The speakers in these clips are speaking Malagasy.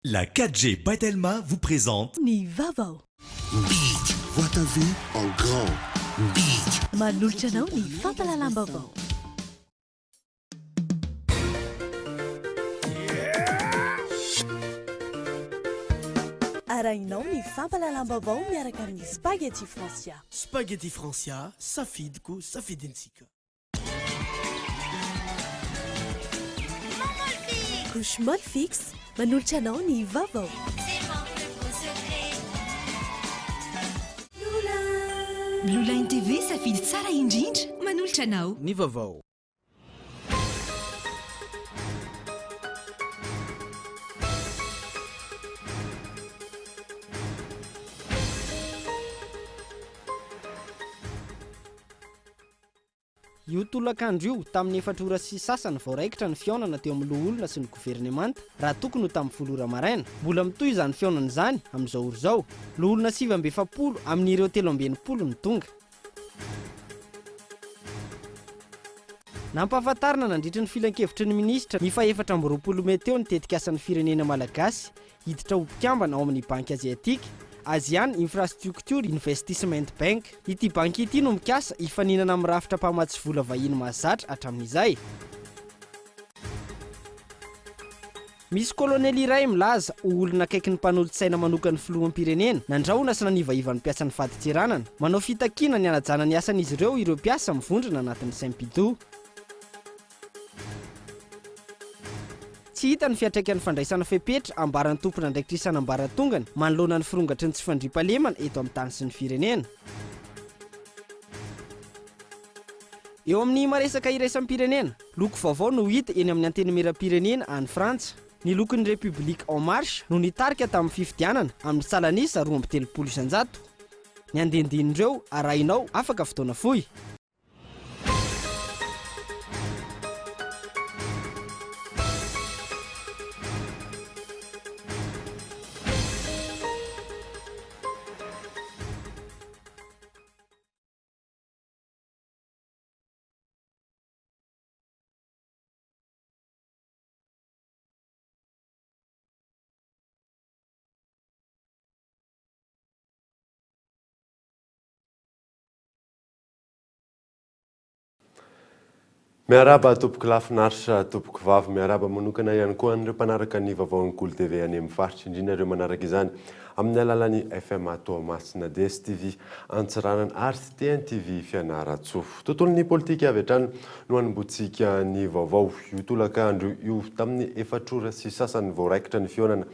La 4G by Telma vous présente. Ny vaovao. Big, vois ta vie en grand. Big. Manolotra anao ny fampahalalam-baovao. Arahinao ny fampahalalam-baovao miaraka amin'ny Spaghetti Francia. Spaghetti Francia, safidiko, safidintsika. Couche Molfix, manolotra anao ny vaovao. Blue Line TV, safidy tsara indrindra, manolotra anao. Ny vaovao. Io tolakandro io, tamin'ny efatra ora sy sasany vao raikitra ny fihaonana teo amin'ny loholona sy ny governemanta, raha tokony ho tamin'ny folo ora maraina. Mbola mitohy izany fihaonana izany amin'izao ora izao. Loholona 49 amin'ireo 63 no tonga. Nampahafantarina nandritry ny filankevitry ny minisitra ny faha 24 mey teo ny tetikasan'ny firenena malagasy hiditra ho mpikambana ao amin'ny Banky Aziatika, Asian Infrastructure Investissement Bank. Ity banky ity no mikasa hifaninana amin'ny rafitra mpamatsy vola vahiny mahazatra hatramin'izay. Misy kolonely iray milaza ho olona akaiky ny mpanolotsaina manokan'ny filoham-pirenena, nandrahona sy nanivaiva ny mpiasan'ny fadintseranana. Manao fitakiana ny hanajana ny asan'izy ireo ireo mpiasa mivondrona anatin'ny Sempidou. Tsy hita ny fiantraikan'ny fandraisana fepetra ambaran'ny tompon'andraikitra isan'ambaratongany manoloana ny firongatry ny tsy fandriampahalemana eto amin'ny tany sy ny firenena. Eo amin'ny maresaka iraisam-pirenena, loko vaovao no hita eny amin'ny Antenimierampirenena any Frantsa. Ny lokon'ny République En Marche no nitarika tamin'ny fifidianana amin'ny salan'isa 32%. Ny andinindin'ireo arahinao afaka fotoana fohy. Miarahaba tompoko lahy finaritra tompoko vavy, miarahaba manokana ihany koa an'ireo mpanaraka ny vaovaon'ny Kolo TV any amin'ny faritra, indrindra ireo manaraka izany amin'ny alalan'ny FM Toamasina, DSTV Antsiranana ary TNTV Fianarantsoa. Tontolon'ny politika avy hatrany no hanombohantsika ny vaovao io tolakandro io. Tamin'ny efatra ora sy sasany vao raikitra ny fihaonana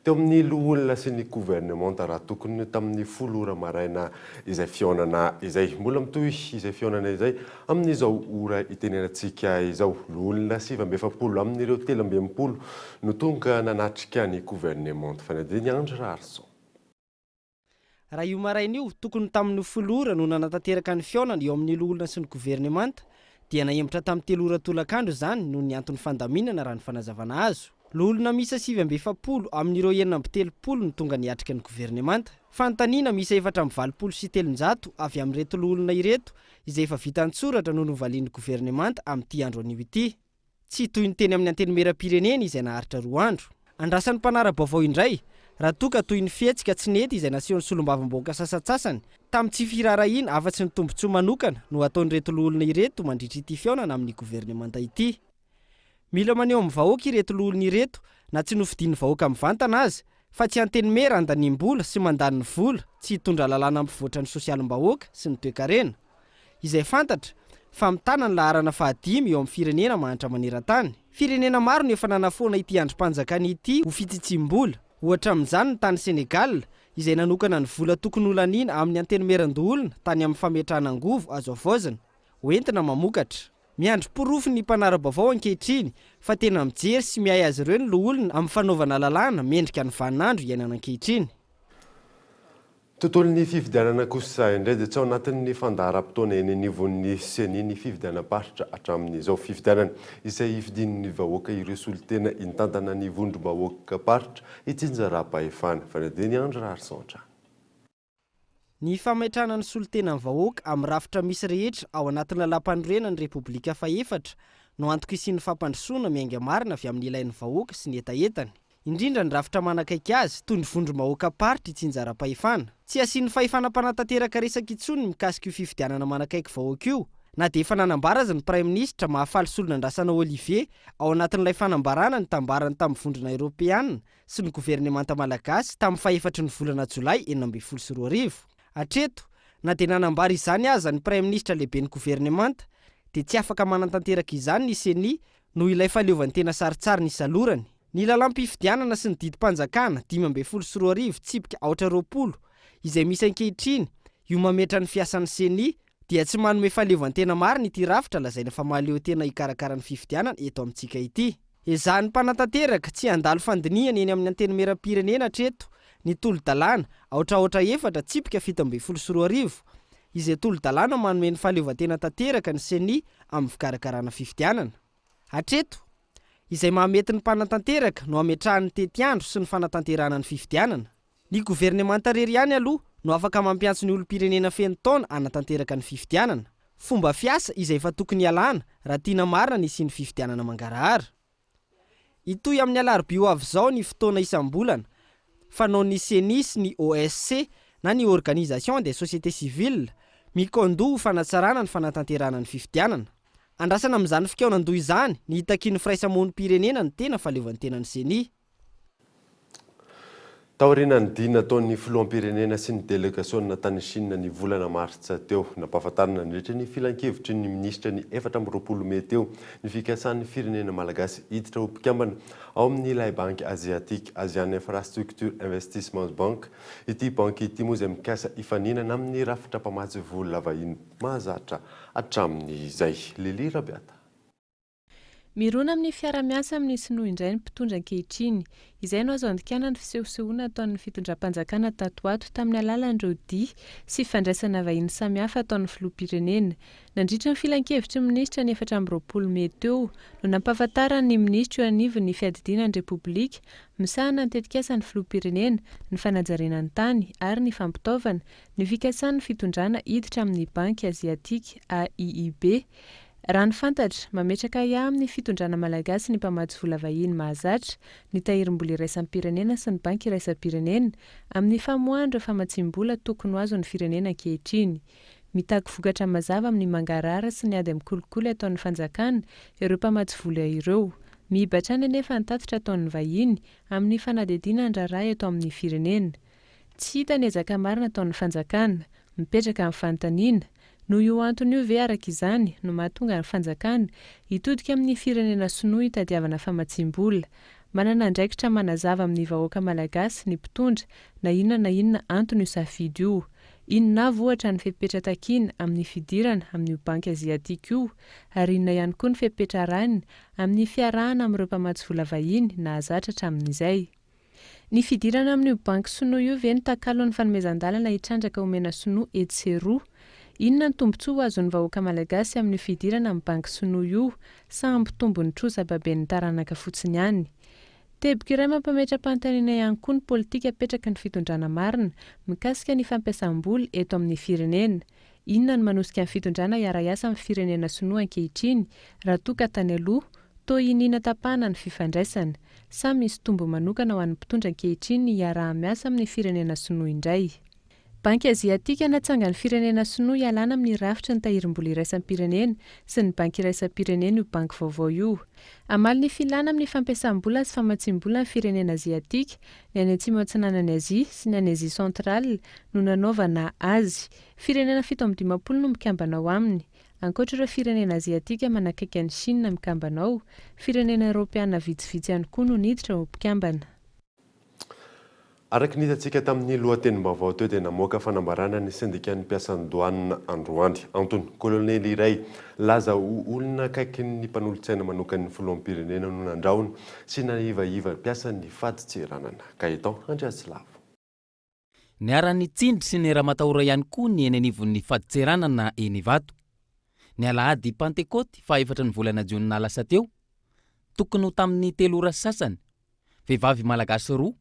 Teo amin'ny loholona sy ny governemanta raha tokony tamin'ny folo ora maraina izay fihaonana izay. Mbola mitohy izay fihaonana izay amin'izao ora itenenantsika izao. Loholona 49 amin'ireo 63 no tonga nanatrika ny governemanta. Fanadihadiana Andry Raharison. Raha io maraina io, tokony tamin'ny folo ora no nanatanteraka ny fihaonana eo amin'ny loholona sy ny governemanta, dia nahemotra tamin'ny telo ora tolakandro izany noho ny antony fandaminana raha ny fanazavana azo. Loholona miisa 49 amin'ireo 36 no tonga niatrika ny governemanta. Fanontaniana miisa 384 avy amin'ireto loholona ireto izay efa vita an-tsoratra no novalian'ny governemanta amin'ity andro anio ity. Tsy toy ny teny amin'ny Antenimierampirenena izay naharitra roa andro. Andrasan'ny mpanara-baovao indray raha toa ka toy ny fihetsika tsy nety izay nasehon'ny solombavambahoaka sasantsasany tamin'ny tsy firaharahiana afa-tsy ny tombontsoa manokana no ataon'ireto loholona ireto mandritra ity fihaonana amin'ny governemanta ity. Mila maneho amin'ny vahoaka ireto loholona ireto na tsy nofidian'ny vahoaka mivantana aza fa tsy antenimiera andaniam-bola sy mandany ny vola tsy hitondra lalàna hampivoatra ny sosialim-bahoaka sy ny toekarena. izay fantatra fa mitana ny laharana fahadimy eo amin'ny firenena mahantra maneran-tany. Firenena maro no efa nanafoana ity andrim-panjakana ity ho fitsitsiam-bola. Ohatra amin'izany ny tany Sénégal, izay nanokana ny vola tokony holaniana amin'ny antenimierandoholona tany amin'ny fametrahana angovo azo havaozina, hoentina mamokatra. Miandry porofo ny mpanara-baovao ankehitriny fa tena mijery sy miahy azy ireo ny loholona amin'ny fanaovana lalàna mendrika ny vaninandro iainana ankehitriny. Tontolon'ny fifidianana kosa indray dia tsy ao anatin'ny fandaharam-potoana eny anivon'ny Ceni ny fifidianam-paritra hatramin'izao. Fifidianana izay hifidian'ny vahoaka ireo solontena hitantana ny vondrom-bahoakam-paritra hitsinjaram-pahefana. Fanadihadiana Andry Raharison hatrany. Ny fametrahana ny solontenan'ny vahoaka amin'ny rafitra misy rehetra ao anatin'ny lalàmpanorenan'ny Repoblika fahefatra no antoka hisian'ny fampandrosoana miainga marina avy amin'ny ilain'ny vahoaka sy ny hetahetany. indrindra ny rafitra manakaiky azy toy ny vondrom-bahoakam-paritra itsinjaram-pahefana. Tsy asian'ny fahefana mpanatanteraka resaka intsony ny mikasika io fifidianana manakaiky vahoaka io na dia efa nanambara aza ny Praiminisitra Mahafaly Solonandrasana Olivier ao anatin'ilay fanambarana nitambarany tamin'ny Vondrona Eoropeana sy ny governemanta malagasy tamin'ny fahefatry ny volana jolay 2016. Hatreto, na dia nanambara izany aza ny Praiminisitra lehiben'ny governemanta dia tsy afaka manatanteraka izany ny Ceni noho ilay fahaleovantena sarintsariny isalorany. Ny lalàm-pifidianana sy ny didim-panjakana 2015 tsipika aotra 20 izay misy ankehitriny io mametra ny fiasan'ny Ceni dia tsy manome fahaleovantena marina ity rafitra lazaina fa mahaleotena hikarakara ny fifidianana eto amintsika ity. Ezahan'ny mpanatanteraka tsy handalo fandinihana eny amin'ny Antenimierampirenena hatreto ny tolo-dalàna aotra aotra efatra tsipika 2017 izay tolo-dalàna manome ny fahaleovantena tanteraka ny Ceni amin'ny fikarakarana fifidianana. Hatreto, izay mahamety ny mpanatanteraka no ametrahany ny tetiandro sy ny fanatanterahana ny fifidianana. Ny governemanta irery ihany aloha no afaka mampiantso ny olom-pirenena feno taona hanatanteraka ny fifidianana. Fomba fiasa izay efa tokony hialana raha tiana marina ny hisian'ny fifidianana mangarahara. Hitohy amin'ny alarobia ho avy izao ny fotoana isam-bolana fanaon'ny Ceni sy ny OSC na ny Organisation des sociétés civiles mikaon-doha ho fanatsarana ny fanatanterahana ny fifidianana. Andrasana amin'izany fikaonan-doha izany ny hitakian'ny firaisamonim-pirenena ny tena fahaleovantenan'ny Ceni. Taorian'ny dia nataon'ny filoham-pirenena sy ny delegasiona tany Chine ny volana martsa teo, nampahafantarina nandritra ny filankevitry ny minisitra ny 24 mey teo ny fikasan'ny firenena malagasy hiditra ho mpikambana ao amin'ilay banky aziatika Asian Infrastructure Investissement Bank. Ity banky ity moa izay mikasa hifaninana amin'ny rafitra mpamatsy vola vahiny mahazatra hatramin'izay. Lily Rabiata. Mirona amin'ny fiara-miasa amin'ny sinoa indray ny mpitondra ankehitriny. Izay no azo andikana ny fisehosehoana ataon'ny fitondram-panjakana tato ho ato tamin'ny alalan'ireo dihy sy fandraisana vahiny samihafa ataon'ny filoham-pirenena. Nandritra ny filankevitry ny minisitra ny 24 mey teo no nampahafantaran'ny minisitra eo anivon'ny fiadidiana ny Repoblika misahana ny tetikasan'ny filoham-pirenena, ny fanajariana ny tany ary ny fampitaovana, ny fikasan'ny fitondrana hiditra amin'ny Banky Aziatika, AIIB. Raha ny fantatra, mametraka ahiahy amin'ny fitondrana malagasy ny mpamatsy vola vahiny mahazatra, ny tahirim-bola iraisam-pirenena sy ny banky iraisam-pirenena, amin'ny famoahana ireo famatsiam-bola tokony ho azon'ny firenena ankehitriny. Mitaky vokatra mazava amin'ny mangarahara sy ny ady amin'ny kolikoly ataon'ny fanjakana ireo mpamatsy vola ireo. Miiba hatrany anefa ny tatitra ataon'ny vahiny amin'ny fanadihadiana ny raharaha eto amin'ny firenena. Tsy hita ny ezaka marina ataon'ny fanjakana. Mipetraka ny fanontaniana, Noho io antony io ve araka izany no mahatonga ny fanjakana hitodika amin'ny firenena sinoa hitadiavana famatsiam-bola? Manana andraikitra manazava amin'ny vahoaka malagasy ny mpitondra na inona na inona anton'io safidy io. Inona avy ohatra ny fepetra takiana amin'ny fidirana amin'io banky aziatika io ary inona ihany koa ny fepetra arahina amin'ny fiarahana amin'ireo mpamatsy vola vahiny nahazatra hatramin'izay? Ny fidirana amin'io banky sinoa io ve no takalon'ny fanomezan-dalana hitrandraka omena sinoa etsy sy eroa? Inona ny tombontsoa ho azon'ny vahoaka malagasy amin'io fidirana amin'ny banky sinoa io sa hampitombo ny trosa baben'ny taranaka fotsiny ihany? Teboka iray mampametra-panontaniana ihany koa ny politika apetraky ny fitondrana marina mikasika ny fampiasam-bola eto amin'ny firenena. Inona no manosika ny fitondrana hiara-hiasa amin'ny firenena sinoa ankehitriny raha toa ka tany aloha toa iniana tapahana ny fifandraisana? Sa misy tombony manokana ho an'ny mpitondra ankehitriny ny hiaraha-miasa amin'ny firenena sinoa indray? Banky Aziatika natsangan'ny firenena sinoa hialana amin'ny rafitry ny tahirim-bola iraisam-pirenena sy ny banky iraisam-pirenena io banky vaovao io. Hamaly ny filàna amin'ny fampiasam-bola sy famatsiam-bola ny firenena aziatika, ny any atsimo atsinanan'i Azia sy ny any Azia centrale no nanaovana azy. Firenena 57 no mikambana ao aminy. Ankoatra ireo firenena aziatika manakaiky an'i Chine mikambana ao, firenena eoropeana vitsivitsy ihany koa no niditra ho mpikambana. Araka ny hitantsika tamin'ny lohatenim-baovao teo dia namoaka fanambarana ny sendikan'ny mpiasan'ny douane androany. Antony, kolonely iray laza ho olona akaikin'ny mpanolotsaina manokan'ny filoham-pirenena no nandrahona sy nanivaiva mpiasan'ny fadintseranana. Gaëtan Andriatsilavo. Niharan'ny tsindry sy ny ramatahora ihany koa ny eny anivon'ny fadintseranana eny Ivato. Ny alahady Pantekôty faha-efatry ny volana jona lasa teo, tokony ho tamin'ny telo ora sy sasany, vehivavy malagasy roa,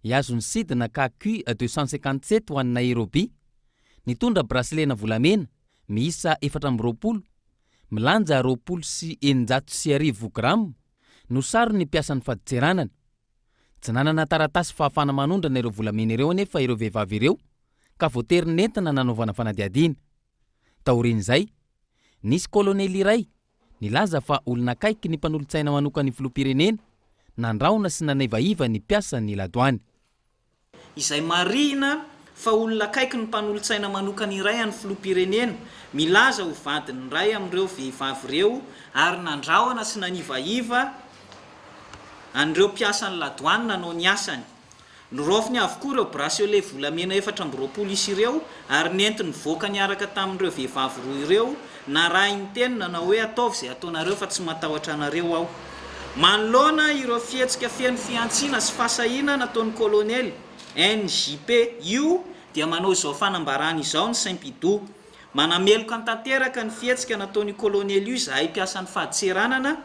hihazo ny sidina KQ 257 ho any Nairobi, nitondra bracelet-na volamena miisa 24, milanja 1620 grama, no saron'ny mpiasan'ny fadintseranana. Tsy nanana taratasy fahafahana manondrana ireo volamena ireo anefa ireo vehivavy ireo ka voatery nentina nanaovana fanadihadiana. Taorian'izay, nisy kolonely iray nilaza fa olona akaiky ny mpanolotsaina manokan'ny filoham-pirenena nandrahona sy nanaivahiva ny mpiasan'ny ladoany. Izay marihina fa olona akaiky ny mpanolotsaina manokana iray an'ny filoham-pirenena, milaza ho vadin'ny iray amin'ireo vehivavy ireo ary nandrahona sy nanivaiva an'ireo mpiasan'ny ladoany nanao ny asany. Noraofiny avokoa ireo bracelet volamena 24 isa ireo ary nentiny nivoaka niaraka tamin'ireo vehivavy roa ireo, narahiny teny nanao hoe ataovy izay ataonareo fa tsy matahotra anareo aho. Manoloana ireo fihetsika feno fihantsiana sy fahasahiana nataon'ny kolonely NJP io dia manao izao fanambarana izao ny Sempidou. Manameloka tanteraka ny fihetsika nataon'io kolonely io izahay mpiasan'ny fadintseranana,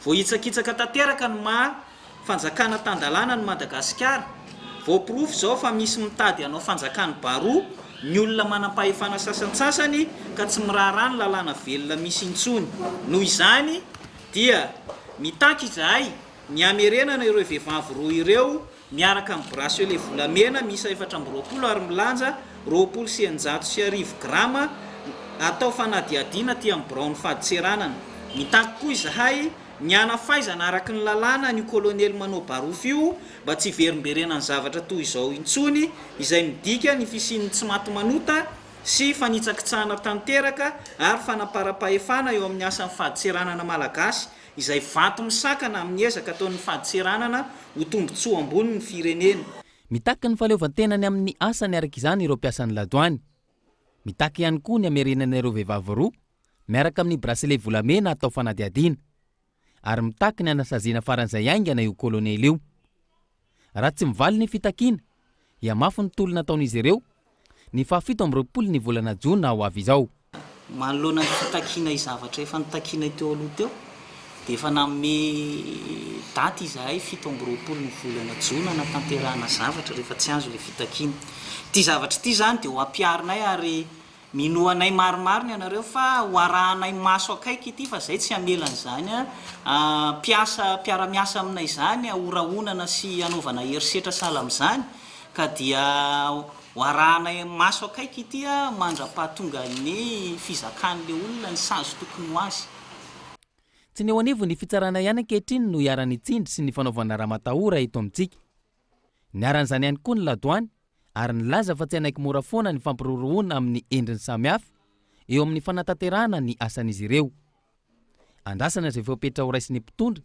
voahitsakitsaka tanteraka ny maha fanjakana tan-dalàna an'i Madagasikara. Voaporofo izao fa misy mitady hanao fanjakan'i Baroa ny olona manam-pahefana sasantsasany ka tsy miraharaha ny lalàna velona misy intsony. Noho izany dia mitaky izahay ny hamerenana ireo vehivavy roa ireo miaraka amin'ny bracelet volamena miisa 24 ary milanja 1620 grama atao fanadihadiana aty amin'ny biraon'ny fadintseranana. Mitaky koa izahay ny hanafaizana araka ny lalàna an'io kolonely manao barofo io mba tsy hiverimberenan'ny zavatra toy izao intsony izay midika ny fisian'ny tsy maty manota sy fanitsakitsahana tanteraka ary fanamparam-pahefana eo amin'ny asan'ny fadintseranana malagasy izay vato misakana amin'ny ezaka ataon'ny fadintseranana ho tombontsoa ambony ny firenena. Mitaky ny fahaleovantenany amin'ny asany araka izany ireo mpiasan'ny ladoany. Mitaky ihany koa ny hamerenana ireo vehivavy roa miaraka amin'ny bracelet volamena atao fanadihadiana. Ary mitaky ny hanasaziana faran'izay haingana io kolonely io. Raha tsy mivaly ny fitakiana, hihamafy ny tolona ataon'izy ireo ny fahafito amby 20 ny volana jona ho avy izao. Manoloana ny fitakianay zavatra efa notakianay teo aloha teo dia efa nanome daty izahay 27 ny volana jona hanatanterahana zavatra rehefa tsy azo ilay fitakiana. Ity zavatra ity izany dia ho ampiharinay ary Minoa anay marimarina ianareo fa ho arahanay maso akaiky ity fa izay tsy hamela an'izany mpiasa mpiara-miasa aminay izany horahonana sy hanaovana herisetra sahala amin'izany ka dia ho arahanay maso akaiky ity mandra-pahatongan'ny fizakan'ilay olona ny sazy tokony ho azy. Tsy ny eo anivon'ny fitsarana ihany ankehitriny no iharan'ny tsindry sy ny fanaovana ramatahora eto amintsika. Niharan'izany ihany koa ny ladoany ary nilaza fa tsy hanaiky mora foana ny fampirorohoana amin'ny endriny samihafa eo amin'ny fanatanterahana ny asan'izy ireo. Andrasana izay fepetra horaisin'ny mpitondra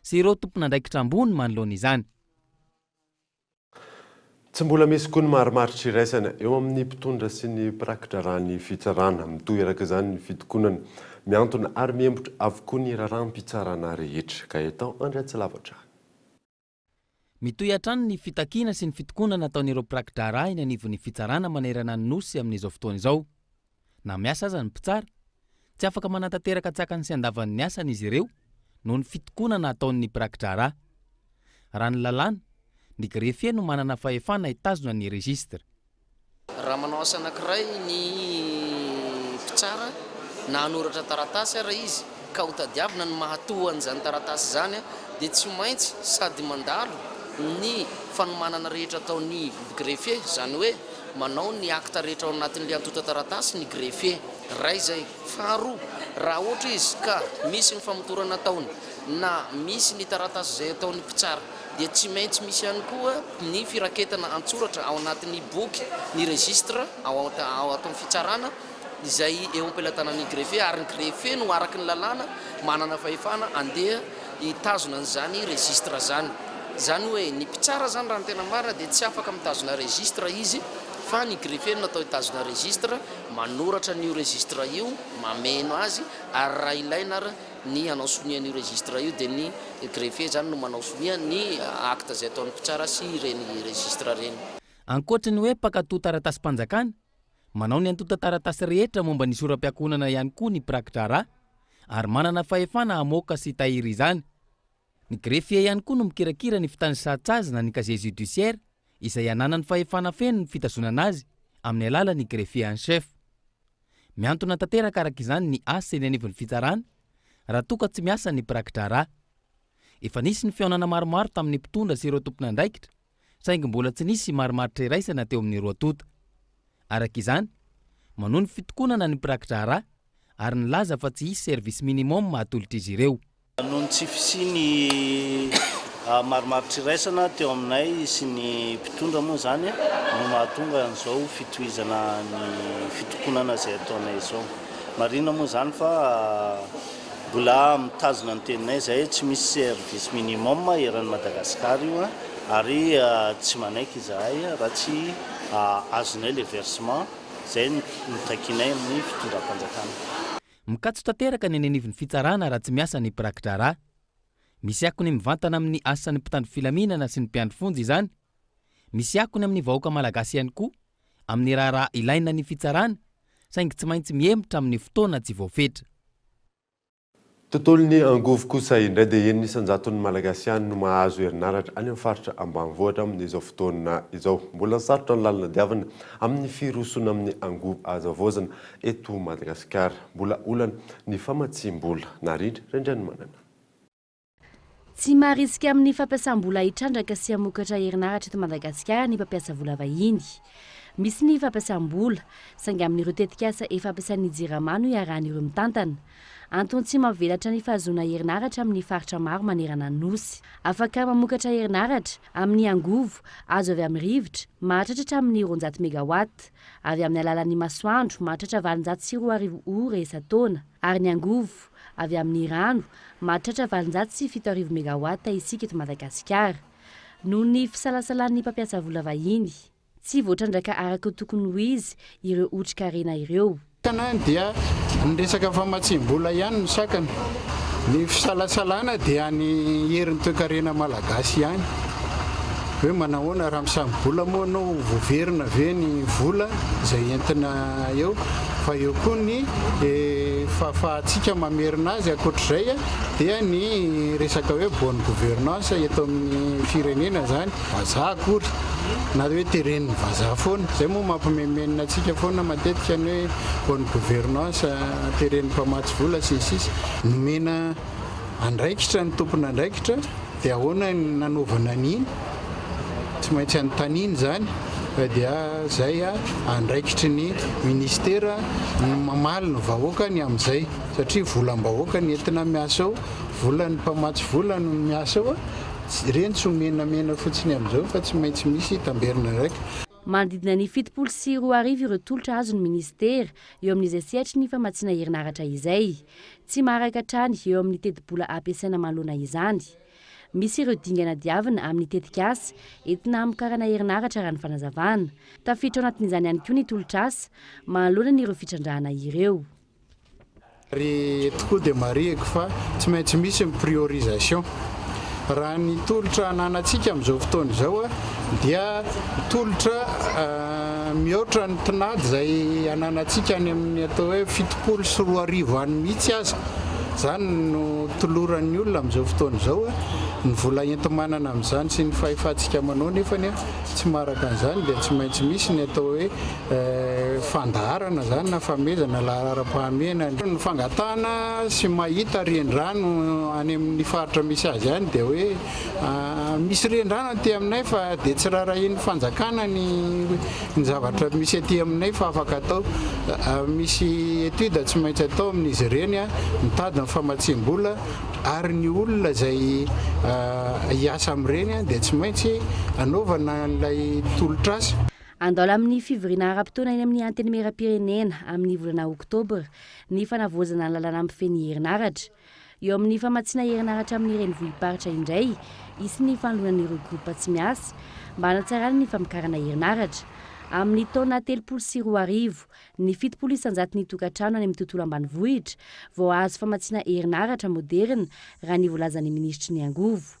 sy ireo tompon'andraikitra ambony manoloana izany. Tsy mbola misy koa ny marimaritra iraisana eo amin'ny mpitondra sy ny mpirakidraharahan'ny fitsarana. Mitohy araka izany ny fitokonana. Mihantona ary mihembotra avokoa ny raharaham-pitsarana rehetra. Gaëtan Andriatsilavo hatrany. Mitohy hatrany ny fitakiana sy ny fitokonana ataon'ireo mpiraki-draharaha eny anivon'ny fitsarana manerana ny Nosy amin'izao fotoana izao. Na miasa aza ny mpitsara, tsy afaka manatanteraka an-tsakany sy an-davany ny asany izy ireo noho ny fitokonana ataon'ny mpiraki-draharaha. Raha ny lalàna, ny greffier no manana fahefana hitazona ny registre. Raha manao asa anankiray ny mpitsara na hanoratra taratasy ara izy ka ho tadiavina ny mahatoa an'izany taratasy izany dia tsy maintsy sady mandalo ny fanomanana rehetra ataon'ny greffier, izany hoe manao ny acte rehetra ao anatin'ilay antontan-taratasy ny greffier. Iray izay. Faharoa, raha ohatra izy ka misy ny famotorana ataony na misy ny taratasy izay ataon'ny mpitsara dia tsy maintsy misy ihany koa ny firaketana an-tsoratra ao anatin'ny boky, ny registre ao ato amin'ny fitsarana izay eo am-pelatanan'ny greffier ary ny greffier no araka ny lalàna manana fahefana andeha hitazona an'izany registre izany. Izany hoe ny mpitsara izany raha ny tena marina dia tsy afaka mitazona registre izy fa ny greffier no natao hitazona registre, manoratra an'io registre io, mameno azy ary raha ilaina ary ny hanao sonia an'io registre io dia ny greffier izany no manao sonia ny acte izay ataon'ny mpitsara sy ireny registre ireny. Ankoatry ny hoe mpankatò taratasim-panjakana, manao ny antontan-taratasy rehetra momba ny soram-piankohonana ihany koa ny mpiraki-draharaha ary manana fahefana hamoaka sy hitahiry izany. Ny greffier ihany koa no mikirakira ny fitanisan-tsazy na ny casier judiciaire izay ananany fahefana feno ny fitazonana azy amin'ny alalan'ny greffier en chef. Mihantona tanteraka araka izany ny asa eny anivon'ny fitsarana raha toa ka tsy miasa ny mpiraki-draharaha. Efa nisy ny fihaonana maromaro tamin'ny mpitondra sy ireo tompon'andraikitra, saingy mbola tsy nisy marimaritra iraisana teo amin'ny roa tonta. Araka izany, manohy ny fitokonana ny mpiraki-draharaha ary nilaza fa tsy hisy service minimum hatolotr'izy ireo. Noho ny tsy fisian'ny marimaritra iraisana teo aminay sy ny mpitondra moa izany no mahatonga an'izao fitohizana ny fitokonana izay ataonay izao. Marihina moa izany fa mbola mitazona ny teninay izahay, tsy misy service minimum eran'i Madagasikara io ary tsy manaiky izahay raha tsy azonay ilay versement izay notakianay amin'ny fitondram-panjakana. Mikatso tanteraka ny eny anivon'ny fitsarana raha tsy miasa ny mpiraki-draharaha. Misy akony mivantana amin'ny asan'ny mpitandro filaminana sy ny mpiandry fonja izany. Misy akony amin'ny vahoaka malagasy ihany koa amin'ny raharaha ilaina ny fitsarana, saingy tsy maintsy mihemotra amin'ny fotoana tsy voafetra. Tontolon'ny angovo kosa indray dia enina isan-jaton'ny Malagasy ihany no mahazo herinaratra any amin'ny faritra ambanivohitra amin'izao fotoana izao. Mbola sarotra ny lalana diavina amin'ny firosoana amin'ny angovo azo havaozina eto Madagasikara. Mbola olana ny famatsiam-bola. Narindra Randrianomanana. Tsy maharisika amin'ny fampiasam-bola hitrandraka sy hamokatra herinaratra eto Madagasikara ny mpampiasa vola vahiny. Misy ny fampiasam-bola, saingy amin'ireo tetikasa efa ampiasain'ny Jirama no iarahan'ireo mitantana. Antony tsy mampivelatra ny fahazoana herinaratra amin'ny faritra maro manerana ny Nosy. Afaka mamokatra herinaratra amin'ny angovo azo avy amin'ny rivotra, mahatratra hatramin'ny 200 megawatt, avy amin'ny alalan'ny masoandro, mahatratra 2800 ora isan-taona, ary ny angovo avy amin'ny rano, Mahatratra 7800 megawatt isika eto Madagasikara. Noho ny fisalasalan'ny mpampiasa vola vahiny, tsy voatrandraka araka ny tokony ho izy ireo otrikarena ireo. Sakana dia ny resaka famatsiam-bola ihany no sakana. Ny fisalasalana dia ny herin'ny toekarena malagasy ihany. Hoe manahoana raha misamy-bola moa ianao ho voaverina ve ny vola izay entina eo. Fa eo koa ny fahafahantsika mamerina azy ankoatr'izay dia ny resaka hoe bonne gouvernance eto amin'ny firenena izany. Vazaha akory na hoe teren'ny vazaha foana. Izay moa mampimenomenona antsika foana matetika ny hoe bonne gouvernance teren'ny mpamatsy vola sy ny sisa. Nomena andraikitra ny tompon'andraikitra dia ahoana ny nanaovana an'iny? Tsy maintsy anontaniana izany fa dia izay andraikitry ny ministera ny mamaly ny vahoaka ny amin'izay satria volam-bahoaka ny entina miasa ao, volan'ny mpamatsy vola no miasa ao, ireny tsy omenamena fotsiny amin'izao fa tsy maintsy misy tamberin'andraikitra. Manodidina ny 2070 ireo tolotra azon'ny minisitera eo amin'izay sehatry ny famatsiana herinaratra izay. Tsy maharaka hatrany eo amin'ny tetibola ampiasaina manoloana izany. Misy ireo dingana diavina amin'ny tetikasa entina hamokarana herinaratra raha ny fanazavana. Tafiditra ao anatin'izany ihany koa ny tolotr'asa manoloana an'ireo fitrandrahana ireo. Ary eto koa dia marihiko fa tsy maintsy misy ny priorisation. Raha ny tolotra ananantsika amin'izao fotoana izao dia tolotra mihoatra ny tinady izay ananantsika any amin'ny atao hoe 2070 any mihitsy aza. Izany no toloran'ny olona amin'izao fotoana izao. Ny vola enti-manana amin'izany sy ny fahefantsika manao nefany tsy maharaka an'izany dia tsy maintsy misy ny atao hoe fandaharana izany na famehezana laharam-pahamehana. Ny fangatahana sy mahita renirano any amin'ny faritra misy azy any dia hoe misy renirano aty aminay fa dia tsy rarahian'ny fanjakana ny Ny zavatra misy aty aminay fa afaka atao, misy étude tsy maintsy atao amin'izy ireny, mitady ny famatsiam-bola ary ny olona izay hiasa amin'ireny dia tsy maintsy anaovana an'ilay tolotr'asa. Andaola amin'ny fivoriana ara-potoana eny amin'ny Antenimierampirenena amin'ny volana oktobra ny fanavaozana ny lalàna mifehy ny herinaratra. Eo amin'ny famatsiana herinaratra amin'ny renivohi-paritra indray, hisy ny fanoloana ireo groupe tsy miasa mba hanatsarana ny famokarana herinaratra. Amin'ny taona 2030, ny 70 isan-jaton'ny tokantrano any amin'ny tontolo ambanivohitra vao hahazo famatsiana herinaratra moderina, raha ny voalazan'ny minisitry ny Angovo.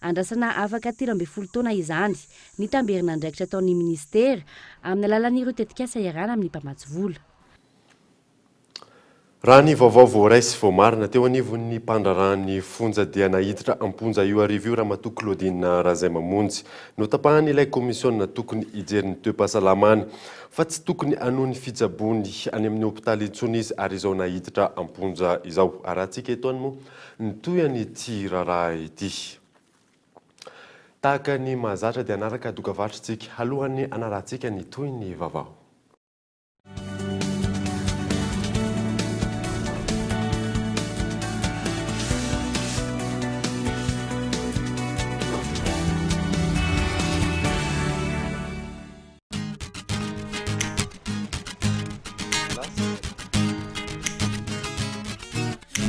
Andrasana afaka 13 taona izany ny tamberin'andraikitra ataon'ny minisitera amin'ny alalan'ireo tetikasa iarahana amin'ny mpamatsy vola. Raha ny vaovao voaray sy voamarina teo anivon'ny mpandraharahan'ny fonja dia naiditra am-ponja io hariva io Ramatoa Claudine Razaimamonjy. Notapahan'ilay kaomisiona tokony hijery ny toe-pahasalamany fa tsy tokony hanohy ny fitsaboany any amin'ny hopitaly intsony izy ary izao naiditra am-ponja izao. Arahantsika etoany moa ny tohin'ity raharaha ity. Tahaka ny mahazatra dia hanaraka dokavarotra isika alohan'ny hanarahantsika ny tohin'ny vaovao.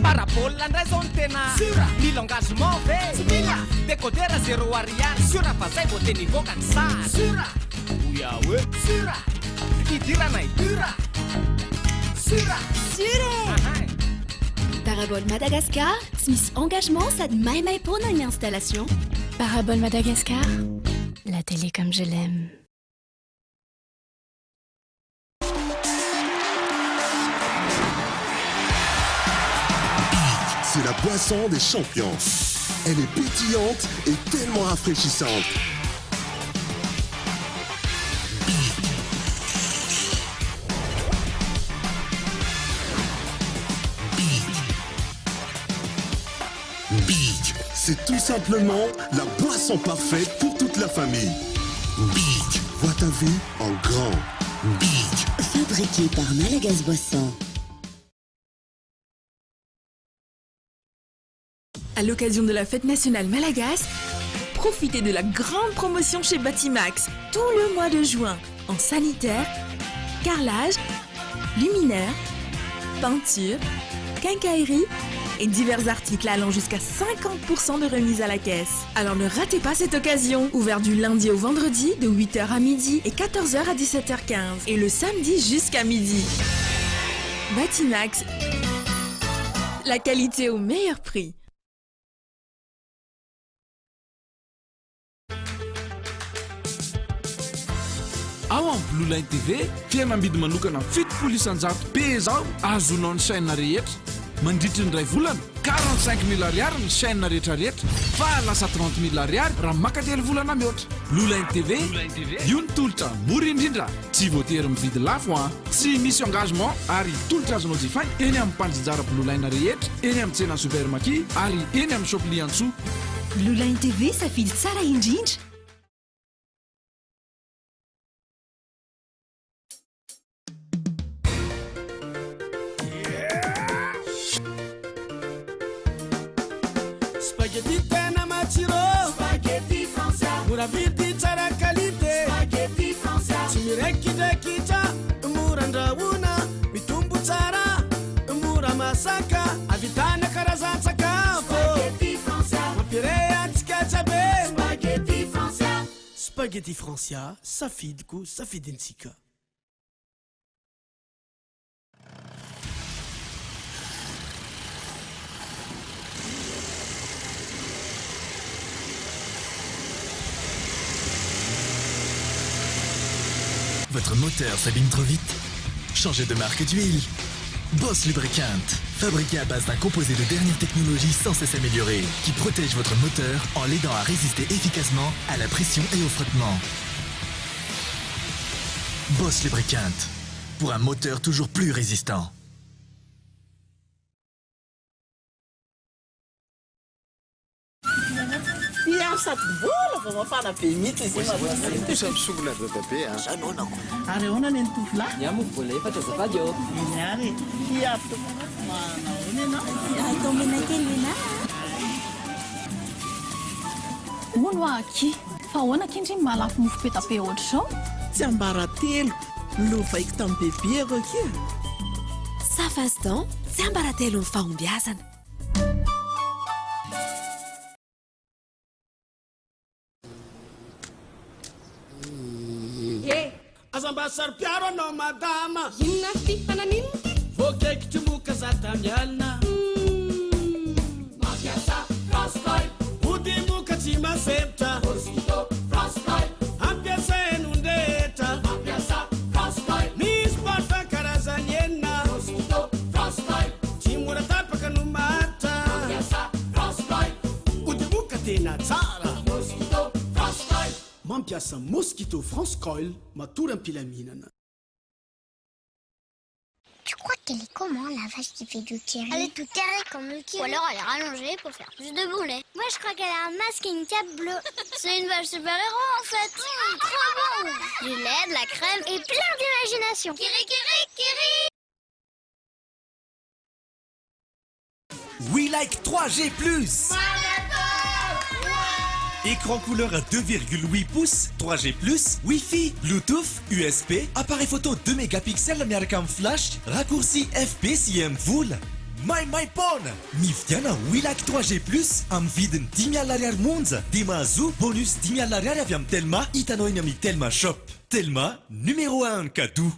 Parabole ndray zao no tena Sûr Mila engagement ve? Tsy mila Décodeur zéro ariary Sûr fa zay vao tena hivoaka ny sary Sûr Oya oe Sûr Hidiranay dur Sûr Sûr e! Parabole Madagascar, tsy misy engagement sady maimaimpoana ny installation. Parabole Madagascar, la télé comme je l'aime. Bic, c'est la boisson des champions. Elle est pétillante et tellement rafraîchissante. Bic. Bic. Bic, c'est tout simplement la boisson parfaite pour toute la famille. Bic, vois ta vie en grand. Bic. Fabriqué par Malagasy Boisson. À l'occasion de la fête nationale malagasy, profitez de la grande promotion chez Batimax tout le mois de juin en sanitaire, carrelage, luminaire, peinture, quincaillerie et divers articles allant jusqu'à 50% de remise à la caisse. Alors ne ratez pas cette occasion. Ouvert du lundi au vendredi de 8h à midi et 14h à 17h15 et le samedi jusqu'à midi. Batimax, la qualité au meilleur prix. Ao amin'ny Blue Line TV, fihenam-bidy manokana 70% be izao azonao ny chaîne rehetra. Mandritry ny iray volana, 45 000 ariary ny chaîne rehetra rehetra, fa lasa 30 000 ariary raha maka telo volana mihoatra. Blue Line TV, io ny tolotra mora indrindra, tsy voatery mividy lafo an! Tsy misy engagement ary tolotra azonao jifaina eny amin'ny mpanjinjara Blue Line rehetra, eny amin'ny tsenan'ny Supermaki ary eny amin'ny Shop Liantsoa. Blue Line TV, safidy tsara indrindra! Spaghetti tena matsiro. Spaghetti Francia. Mora vidy tsara qualité. Spaghetti Francia. Tsy miraikidraikitra, mora andrahoina, mitombo tsara, mora masaka, ahavitana karazan-tsakafo. Spaghetti Francia. Mampiray antsika jiaby. Spaghetti Francia. Spaghetti Francia, safidiko, safidintsika. Votre moteur s'abîme trop vite? Changez de marque d'huile. Boss Lubricant, fabriqué à base d'un composé de dernière technologie sans cesse amélioré, qui protège votre moteur en l'aidant à résister efficacement à la pression et au frottement. Boss Lubricant, pour un moteur toujours plus résistant. Ia sady mbola vao mafana be mihitsy izy io mademoiselle. Kosa misongona ry dadabe a. Zany ahoana ko? Ary ahoana ny an'ny tovolahy? Ny ahy moa mbola efatra azafady ô. Eny ary e. Ia avy tompoko. Manahoana ianao? Atao mena kely nenah a. Hono hoa akia, fa ahoana akia ndry ny mahalafo mofo peta-pe ohatr'izao? Tsiambaratelo, lovaiko tamin'i Bebe ireo akia. Safasdan, tsiambaratelon'ny fahombiazana. He! Aza mba saro-piaro anao madama. Inona ary ty? Fa naninona ty? Voakaikitry moka za tamy alina. Mampiasa France Ody moka tsy masempotra. Mosquito France Ampiasain'olon-drehetra. Mampiasa France Misy parfum karazany enina. Mosquito France. tena tsara. Mosquito France Coil. Mampiasa Mosquito France Coil, matory am-pilaminana. Tu crois qu'elle est comment la vache qui fait du kiri? Elle est toute carrée comme le kiri. Ou alors elle est rallongée pour faire plus de bon lait. Moi je crois qu'elle a un masque et une cape bleue. C'est une vache super-héros en fait. Mmh, trop bon! Du lait, de la crème et plein d'imagination. Kiri kiri kiri! We Like 3G Plus! Écran couleur à 2,8 pouces, 3G Plus, Wi-Fi, Bluetooth, USB, appareil photo 2 mégapixels miaraka amin'ny flash, raccourci FP sy MVola. Maimaim-poana! Mividiana We Like 3G Plus amin'ny vidiny 50 ariary monja dia mahazoa bonus 50 ariary avy amin'ny Telma hitanao eny amin'ny Telma Shop. Telma, numéro un cadeau.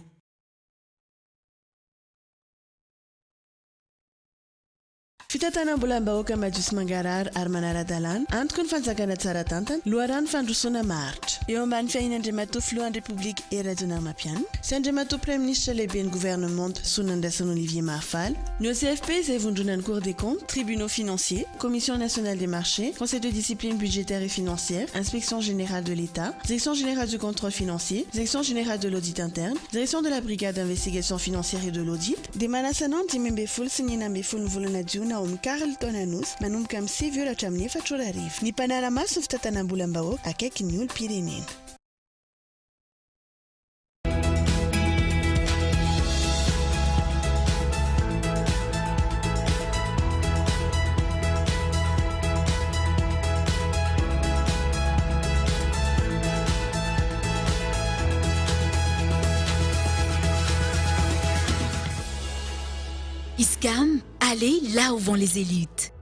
Fitantanam-bolam-bahoaka madio sy mangarahara ary manara-dalàna, antoky ny fanjakana tsara tantana, loharano fandrosoana maharitra. Eo ambany fiahian'Andriamatoa Filohan'ny Repoblika Hery Rajaonarimampianina sy Andriamatoa Praiminisitra Lehiben'ny Governemanta Solonandrasana Olivier Mahafaly, ny OCFP izay vondronan'ny Cour des comptes, Tribunaux financiers, Commission nationale des marchés, Conseil de discipline budgétaire et financière, Inspection générale de l'État, Direction générale du contrôle financier, Direction générale de l'audit interne, Direction de la brigade d'investigation financière et de l'audit, Dia manasa anao ny 15 sy ny 16 ny volana jiona ao amin'ny Carlton Anosy manomboka amin'ny 9 ora hatramin'ny 4 ora hariva. Ny mpanara-maso ny fitantanam-bolam-bahoaka akaiky ny olom-pirenena. Iscam, allez là où vont les élites.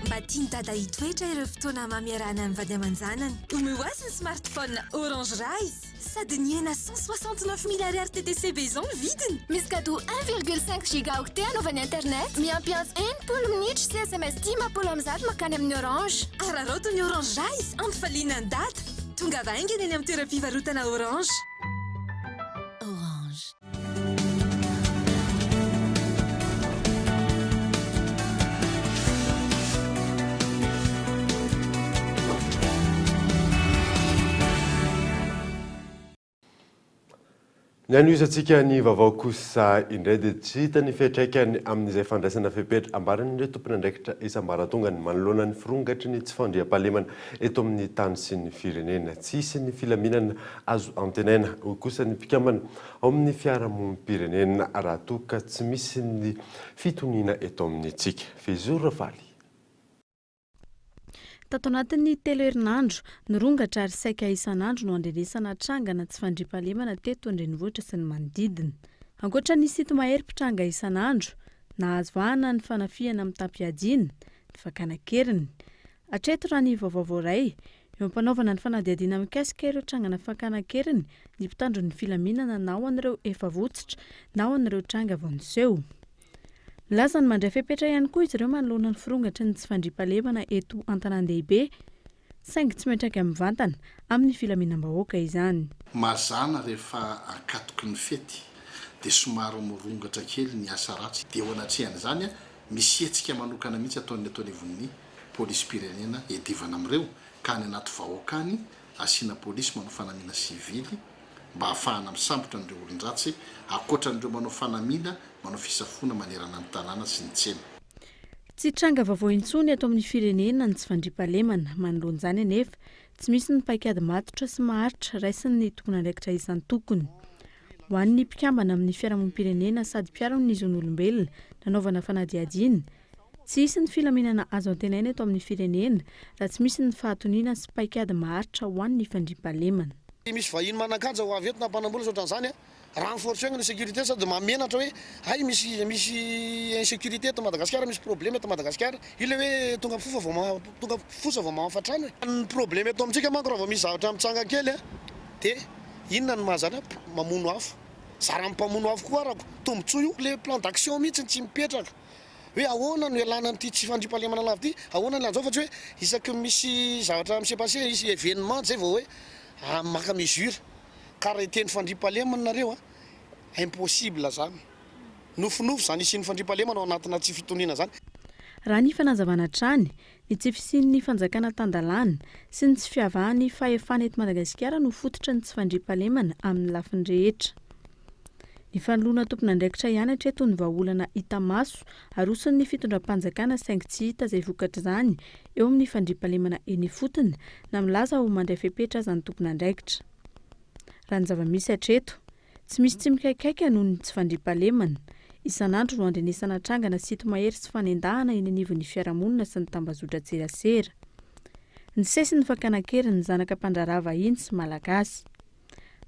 Mba tian'i Dada hitoetra ireo fotoana mamy iarahana amin'ny vady aman-janany. Omeo azy ny smartphone Orange Rise. Sady nihena 169 mille ariary TTC be izao ny vidiny. Misy cadeau 1,5 gigaoctet anaovany internet, miampy antso 60 minitra sy sms 150 mankany amin'ny Orange. Araraoty ny Orange Rise hampifaliana an'i Dada. Tongava haingana eny amin'ny toeram-pivarotana Orange. Orange. Ny hanohizantsika ny vaovao kosa indray dia tsy hita ny fiantraikany amin'izay fandraisana fepetra ambaran'ireo tompon'andraikitra isam-baratongany manoloana ny firongatry ny tsy fandriampahalemana eto amin'ny tany sy ny firenena. Tsy hisy ny filaminana azo antenaina, hoy kosa ny mpikambana ao amin'ny fiarahamonim-pirenena raha toa ka tsy misy ny fitoniana eto amintsika. Fehizoro Rafaly. Tato anatin'ny telo herinandro, nirongatra ary saika isan'andro no andrenesana trangana tsy fandriampahalemana teto an-drenivohitra sy ny manodidina. Ankoatra ny sinto-mahery mpitranga isan'andro, nahazo vahana ny fanafihana mitam-piadiana, ny fakana an-keriny. Hatreto raha ny vaovao voaray, eo am-panaovana ny fanadihadiana mikasika ireo trangana fakana an-keriny ny mpitandro ny filaminana na ho an'ireo efa votsotra na ho an'ireo tranga vao niseho. Milaza ny mandray fepetra ihany koa izy ireo manoloana ny firongatry ny tsy fandriampahalemana eto an-tanàn-dehibe saingy tsy miantraika mivantana amin'ny filaminam-bahoaka izany. Mazàna rehefa ankatoky ny fety dia somary mirongatra kely ny asa ratsy dia eo anatrehan'izany misy hetsika manokana mihitsy ataon'ny ato anivon'ny polisim-pirenena hiadivana amin'ireo ka any anaty vahoaka any asiana polisy manao fanamiana sivily mba hahafahana misambotra an'ireo olon-dratsy ankoatra an'ireo manao fanamiana manao fisafoana manerana ny tanàna sy ny tsena. Tsy tranga vaovao intsony eto amin'ny firenena ny tsy fandriampahalemana. Manoloana izany anefa, tsy misy ny paikady matotra sy maharitra raisin'ny tompon'andraikitra isan-tokony. Ho an'ny mpikambana amin'ny fiarahamonim-pirenena sady mpiaro ny zon'olombelona nanaovana fanadihadiana, Tsy hisy ny filaminana azo antenaina eto amin'ny firenena raha tsy misy ny fahatoniana sy paikady maharitra ho an'ny fandriampahalemana. Misy vahiny manan-kaja ho avy eto na mpanambola sy ohatran'izany a! Renforcer-na ny sécurité sady mahamenatra hoe hay misy misy insécurité eto Madagasikara, misy problème eto Madagasikara. Io ilay hoe tonga fofa vao ma- tonga fosa vao mamafa trano e! Ny problème eto amintsika manko raha vao misy zavatra mitsanga kely a, dia inona no mahazatra? Mamono afo. Zaran'ny mpamono afo koa arako. Tombontsoa io. Ilay plan d'action mihitsy no tsy mipetraka. Hoe ahoana no ialana amin'ity tsy fandriampahalemana lava ity, ahoana ny lanjao fa tsy hoe isaky ny misy zavatra mi-se passer, misy événement zay vao hoe maka mesure. Ka raha hiteny fandriampahalemana nareo an, impossible zany. Nofinofy zany hisian'ny fandriampahalemana ao anatina tsy fitoniana zany. Raha ny fanazavana hatrany, ny tsy fisian'ny fanjakana tan-dalàna sy ny tsy fiavahan'ny fahefana eto Madagasikara no fototry ny tsy fandriampahalemana amin'ny lafiny rehetra. Ny fanoloana tompon'andraikitra ihany hatreto ny vahaolana hita maso aroson'ny fitondram-panjakana saingy tsy hita izay vokatr'izany eo amin'ny fandriampahalemana eny ifotony na milaza ho mandray fepetra aza ny tompon'andraikitra. Raha ny zava-misy hatreto, Tsy misy tsy mikaikaika noho ny tsy fandriampahalemana. Isan'andro no andrenesana trangana sinto-mahery sy fanendahana eny anivon'ny fiarahamonina sy ny tambazotran-tserasera. Nisesy ny fakana an-keriny ny zanaka mpandraharaha vahiny sy malagasy.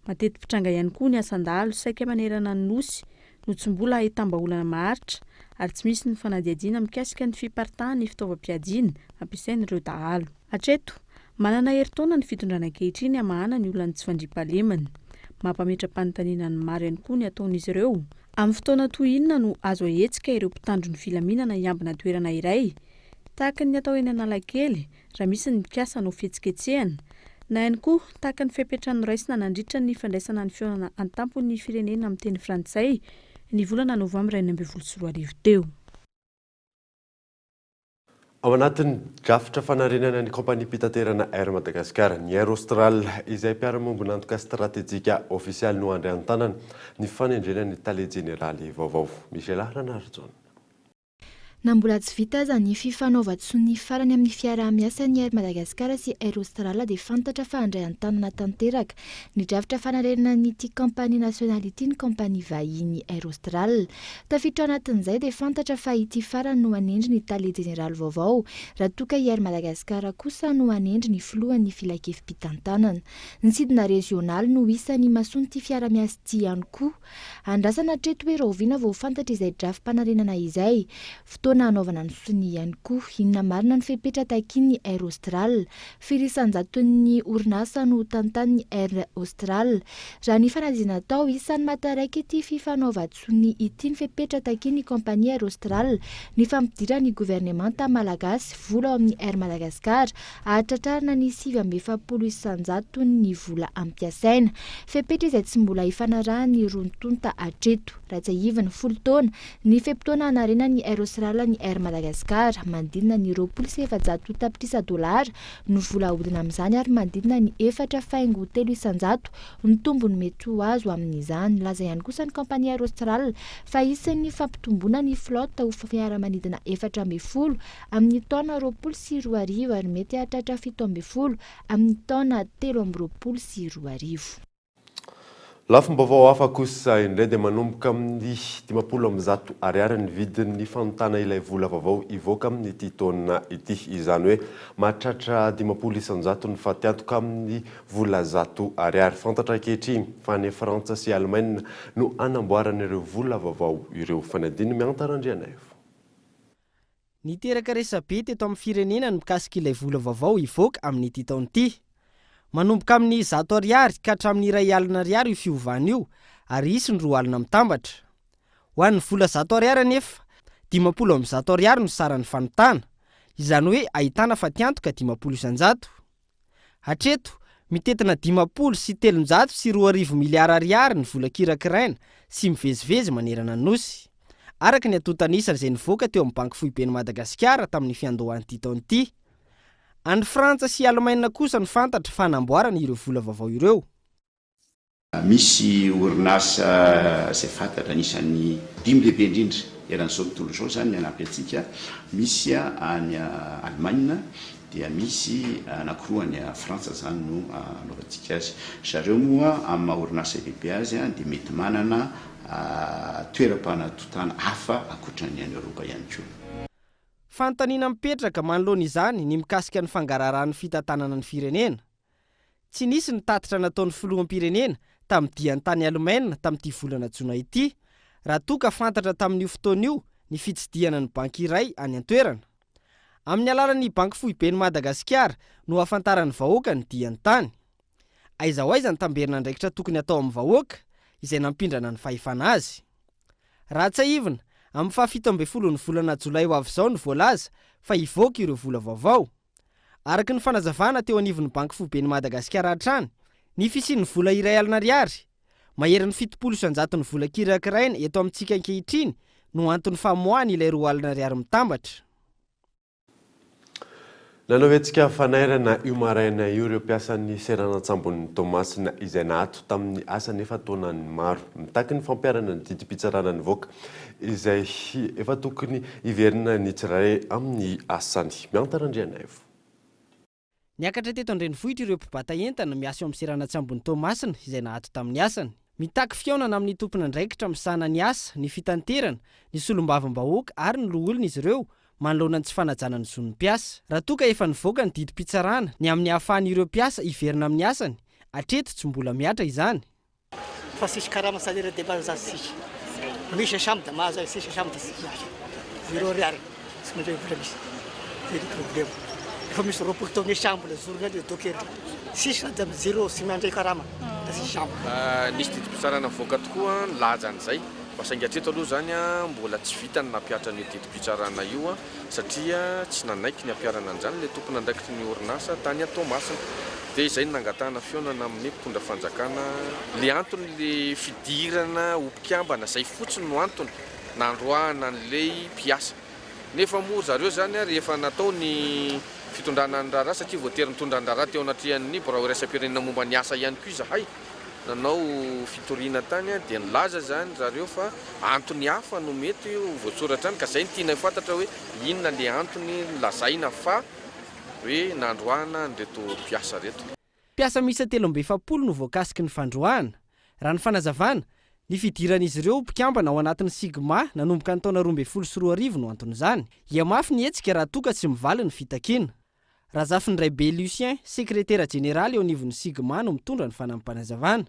Mateti-pitranga ihany koa ny asan-dahalo saika manerana ny Nosy no tsy mbola ahitam-bahaolana maharitra ary tsy misy ny fanadihadiana mikasika ny fiparitahan'ny fitaovam-piadiana ampiasain'ireo dahalo. Hatreto, manana herintaona ny fitondrana ankehitriny hamahana ny olan'ny tsy fandriampahalemana. Mampametra-panontaniana ny maro ihany koa ny ataon'izy ireo. Amin'ny fotoana toy inona no azo ahetsika ireo mpitandro ny filaminana hiambina toerana iray, tahaka ny atao eny Analakely raha misy ny mikasa hanao fihetsiketsehana, na ihany koa tahaka ny fepetra noraisina nandritra ny fandraisana ny fihaonana an-tampon'ny firenena amin'ny teny frantsay ny volana novambra 2016 teo. Ao anatin'ny drafitra fanarenana ny kaompaniam-pitaterana Air Madagascar, ny Air Austral, izay mpiara-miombon'antoka stratejika ofisialy no handray an-tanana ny fanendrena ny tale jeneraly vaovao, Michela Ranarijaona. Na mbola tsy vita aza ny fifanaovan-tsonia farany amin'ny fiaraha-miasan'ny Air Madagascar sy Air Austral dia fantatra fa handray an-tanana tanteraka ny drafitra fanarenana an'ity kaompania nasionaly ity ny kaompania vahiny Air Austral. Tafiditra ao anatin'izay dia fantatra fa ity farany no hanendry ny tale jeneraly vaovao, raha toa ka i Air Madagascar kosa no hanendry ny filohan'ny filankevi-pitantanana. Ny sidina rezionaly no isan'ny imasoan'ity fiara-miasa ity ihany koa. Andrasana hatreto hoe rahoviana vao ho fantatra izay drafi-panarenana izay. Fotoana hanaovana ny sonia ihany koa. Inona marina ny fepetra takian'ny Air Austral? Firy isan-jaton'ny orinasa no tantanin'ny Air Austral? Raha ny fanadihadiana natao, isan'ny mahataraiky ity fifanaovan-tsonia ity ny fepetra takian'ny kaompania Air Austral ny fampidiran'ny governemanta malagasy vola ao amin'ny Air Madagascar hahatratrarana ny 49 isan-jaton'ny vola ampiasaina. Fepetra izay tsy mbola ifanarahan'ny roa tonta hatreto. Raha tsiahivina, folo taona ny fe-potoana hanarenan'ny Air Austral ny Air Madagascar. Manodidina ny 420 tapitrisa dolara no vola ahodina amin'izany ary manodidina ny 4,3% ny tombony mety ho azo amin'izany. Nilaza ihany kosa ny kaompania Air Austral fa hisy ny fampitomboana ny flotte ho fiaramanidina 14 amin'ny taona 2020 ary mety hahatratra 17 amin'ny taona 2023. Lafim-baovao hafa kosa indray dia manomboka amin'ny 150 ariary ny vidin'ny fanontana ilay vola vaovao hivoaka amin'ity taona ity. Izany hoe mahatratra 50% ny fatiantoka amin'ny vola 100 ariary. Fantatra ankehitriny fa any Frantsa sy Alemaina no hanamboarana ireo vola vaovao ireo. Fanadino Mihanta Randrianaivo. Niteraka resabe teto amin'ny firenena ny mikasika ilay vola vaovao hivoaka amin'ity taona ity. Manomboka amin'ny 100 ariary ka hatramin'ny 1000 ariary io fiovana io ary hisy ny 20 mitambatra. Ho an'ny vola 100 ariary anefa, 150 ariary no saran'ny fanontana, izany hoe ahitana fatiantoka 50%. Hatreto, mitentina 2050 miliara ariary ny vola kirakiraina sy mivezivezy manerana ny Nosy. Araka ny antontan'isa izay nivoaka teo amin'ny Banky Foiben'i Madagasikara tamin'ny fiandohan'ity taona ity. Any Frantsa sy Alemaina kosa no fantatra fa namboarana ireo vola vaovao ireo. Misy orinasa izay fantatra anisan'ny dimy lehibe indrindra eran'izao tontolo izao izany ny hanampy antsika. Misy any Allemagne dia misy anankiroa any Frantsa izany no anaovantsika azy. Zareo moa amin'ny maha orinasa lehibe azy dia mety manana toeram-panatontana hafa ankoatra ny any Eoropa ihany koa. Fanontaniana mipetraka manoloana izany ny mikasika ny fangaraharahan'ny fitantanana ny firenena. Tsy nisy ny tatitra nataon'ny filoham-pirenena tamin'ny diany tany Alemaina tamin'ity volana jona ity, raha toa ka fantatra tamin'io fotoana io ny fitsidihana ny banky iray any an-toerana. Amin'ny alalan'ny Banky Foiben'i Madagasikara no ahafantaran'ny vahoaka ny diany tany. Aiza ho aiza ny tamberin'andraikitra tokony hatao amin'ny vahoaka izay nampindrana ny fahefana azy? Raha tsiahivina, Amin'ny faha 17 ny volana jolay ho avy izao no voalaza fa hivoaka ireo vola vaovao. Araka ny fanazavana teo anivon'ny Banky Foiben'i Madagasikara hatrany, ny fisian'ny vola 1 alina ariary, maherin'ny 70% ny vola kirakiraina eto amintsika ankehitriny no anton'ny famoahana ilay 2 alina ariary mitambatra. Nanao hetsika fanairana io maraina io ireo mpiasan'ny seranan-tsambon'i Toamasina izay naato tamin'ny asany efa taonany maro. Mitaky ny fampiharana ny didim-pitsarana nivoaka izay efa tokony hiverina ny tsirairay amin'ny asany. Mianta Randrianaivo. Niakatra teto an-drenivohitra ireo mpibata entana miasa eo amin'ny seranan-tsambon'i Toamasina izay naato tamin'ny asany. Mitaky fihaonana amin'ny tompon'andraikitra misahana ny asa, ny fitanterana, ny solombavambahoaka ary ny loholona izy ireo manoloana ny tsy fanajana ny zon'ny mpiasa. Raha toa ka efa nivoaka ny didim-pitsarana ny amin'ny hahafahan'ireo mpiasa hiverina amin'ny asany, hatreto tsy mbola mihatra izany. Fa tsisy karama salaire de base zany tsisy. Misy chambre de mahazo tsisy chambre de tsisy miasa. Zéro ariary tsy mandray vola misy. Zay ny problème. Efa misy 20 taona chambre zoro le docker. Tsisy sady amin'ny zéro tsy mandray karama da tsisy chambre. Nisy didim-pitsarana nivoaka tokoa nilaza an'izay fa saingy hatreto aloha izany mbola tsy vita ny nampihatra an'io didim-pitsarana io satria tsy nanaiky ny hampiharana an'izany ilay tompon'andraikitry ny orinasa tany Toamasina. Dia izay no nangatahana fihaonana amin'ny mpitondra fanjakana. Ilay antony ilay fidirana ho mpikambana, izay fotsiny no antony nandroahana an'ilay mpiasa. Nefa moa ry zareo izany rehefa natao ny fitondrana ny raharaha, satria voatery nitondra ny raharaha teo anatrehan'ny birao iraisam-pirenena momba ny asa ihany koa izahay, nanao fitoriana tany dia nilaza izany ry zareo fa antony hafa no mety ho voatsoratra any, ka izay no tianay ho fantatra hoe inona ilay antony lazaina fa hoe nandroahana an'ireto mpiasa ireto. Mpiasa miisa 43 no voakasiky ny fandroahana. Raha ny fanazavana, ny fidiran'izy ireo ho mpikambana ao anatin'ny Sigma nanomboka ny taona 2012 no anton'izany. Hihamafy ny hetsika raha toa ka tsy mivaly ny fitakiana. Razafindraibe Lucien, sekretera jeneraly eo anivon'ny Sigma no mitondra ny fanampim-panazavana.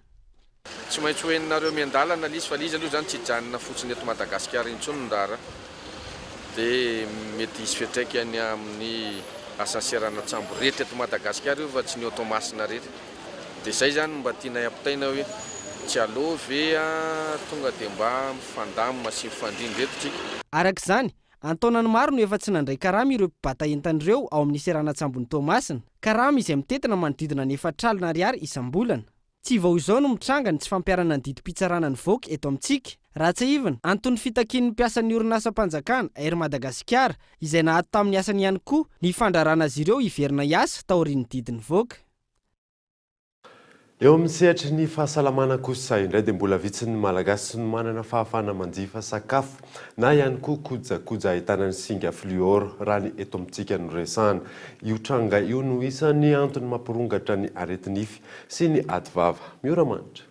Tsy maintsy ho henonareo miandalana ilay izy fa ilay izy aloha izany tsy hijanona fotsiny eto Madagasikara intsony ny raharaha dia mety hisy fiantraikany amin'ny asan'ny seranan-tsambo rehetra eto Madagasikara io fa tsy ny ao Toamasina irery. Dia izay izany no mba tianay ampitaina hoe tsy aleo ve tonga dia mba mifandamina sy mifandrindra eto tsika. Araka izany, an-taonany maro no efa tsy nandray karama ireo mpibata entana ireo ao amin'ny seranan-tsambon'i Toamasina. Karama izay mitentina manodidina ny 40 ariary isam-bolana. Tsy vao izao no mitranga ny tsy fampiharana ny didim-pitsarana nivoaka eto amintsika. Raha tsiahivina, anton'ny fitakian'ny mpiasan'ny orinasam-panjakana Air Madagasikara, izay naato tamin'ny asany ihany koa, ny fandrarana azy ireo hiverina hiasa taorian'ny didy nivoaka. Eo amin'ny sehatry ny fahasalamana kosa indray dia mbola vitsy ny Malagasy no manana fahafahana manjifa sakafo na ihany koa kojakoja ahitana ny singa fluor raha ny eto amintsika no resahana. Io tranga io no isan'ny antony mampirongatra ny areti-nify sy ny ady vava. Miora manitra.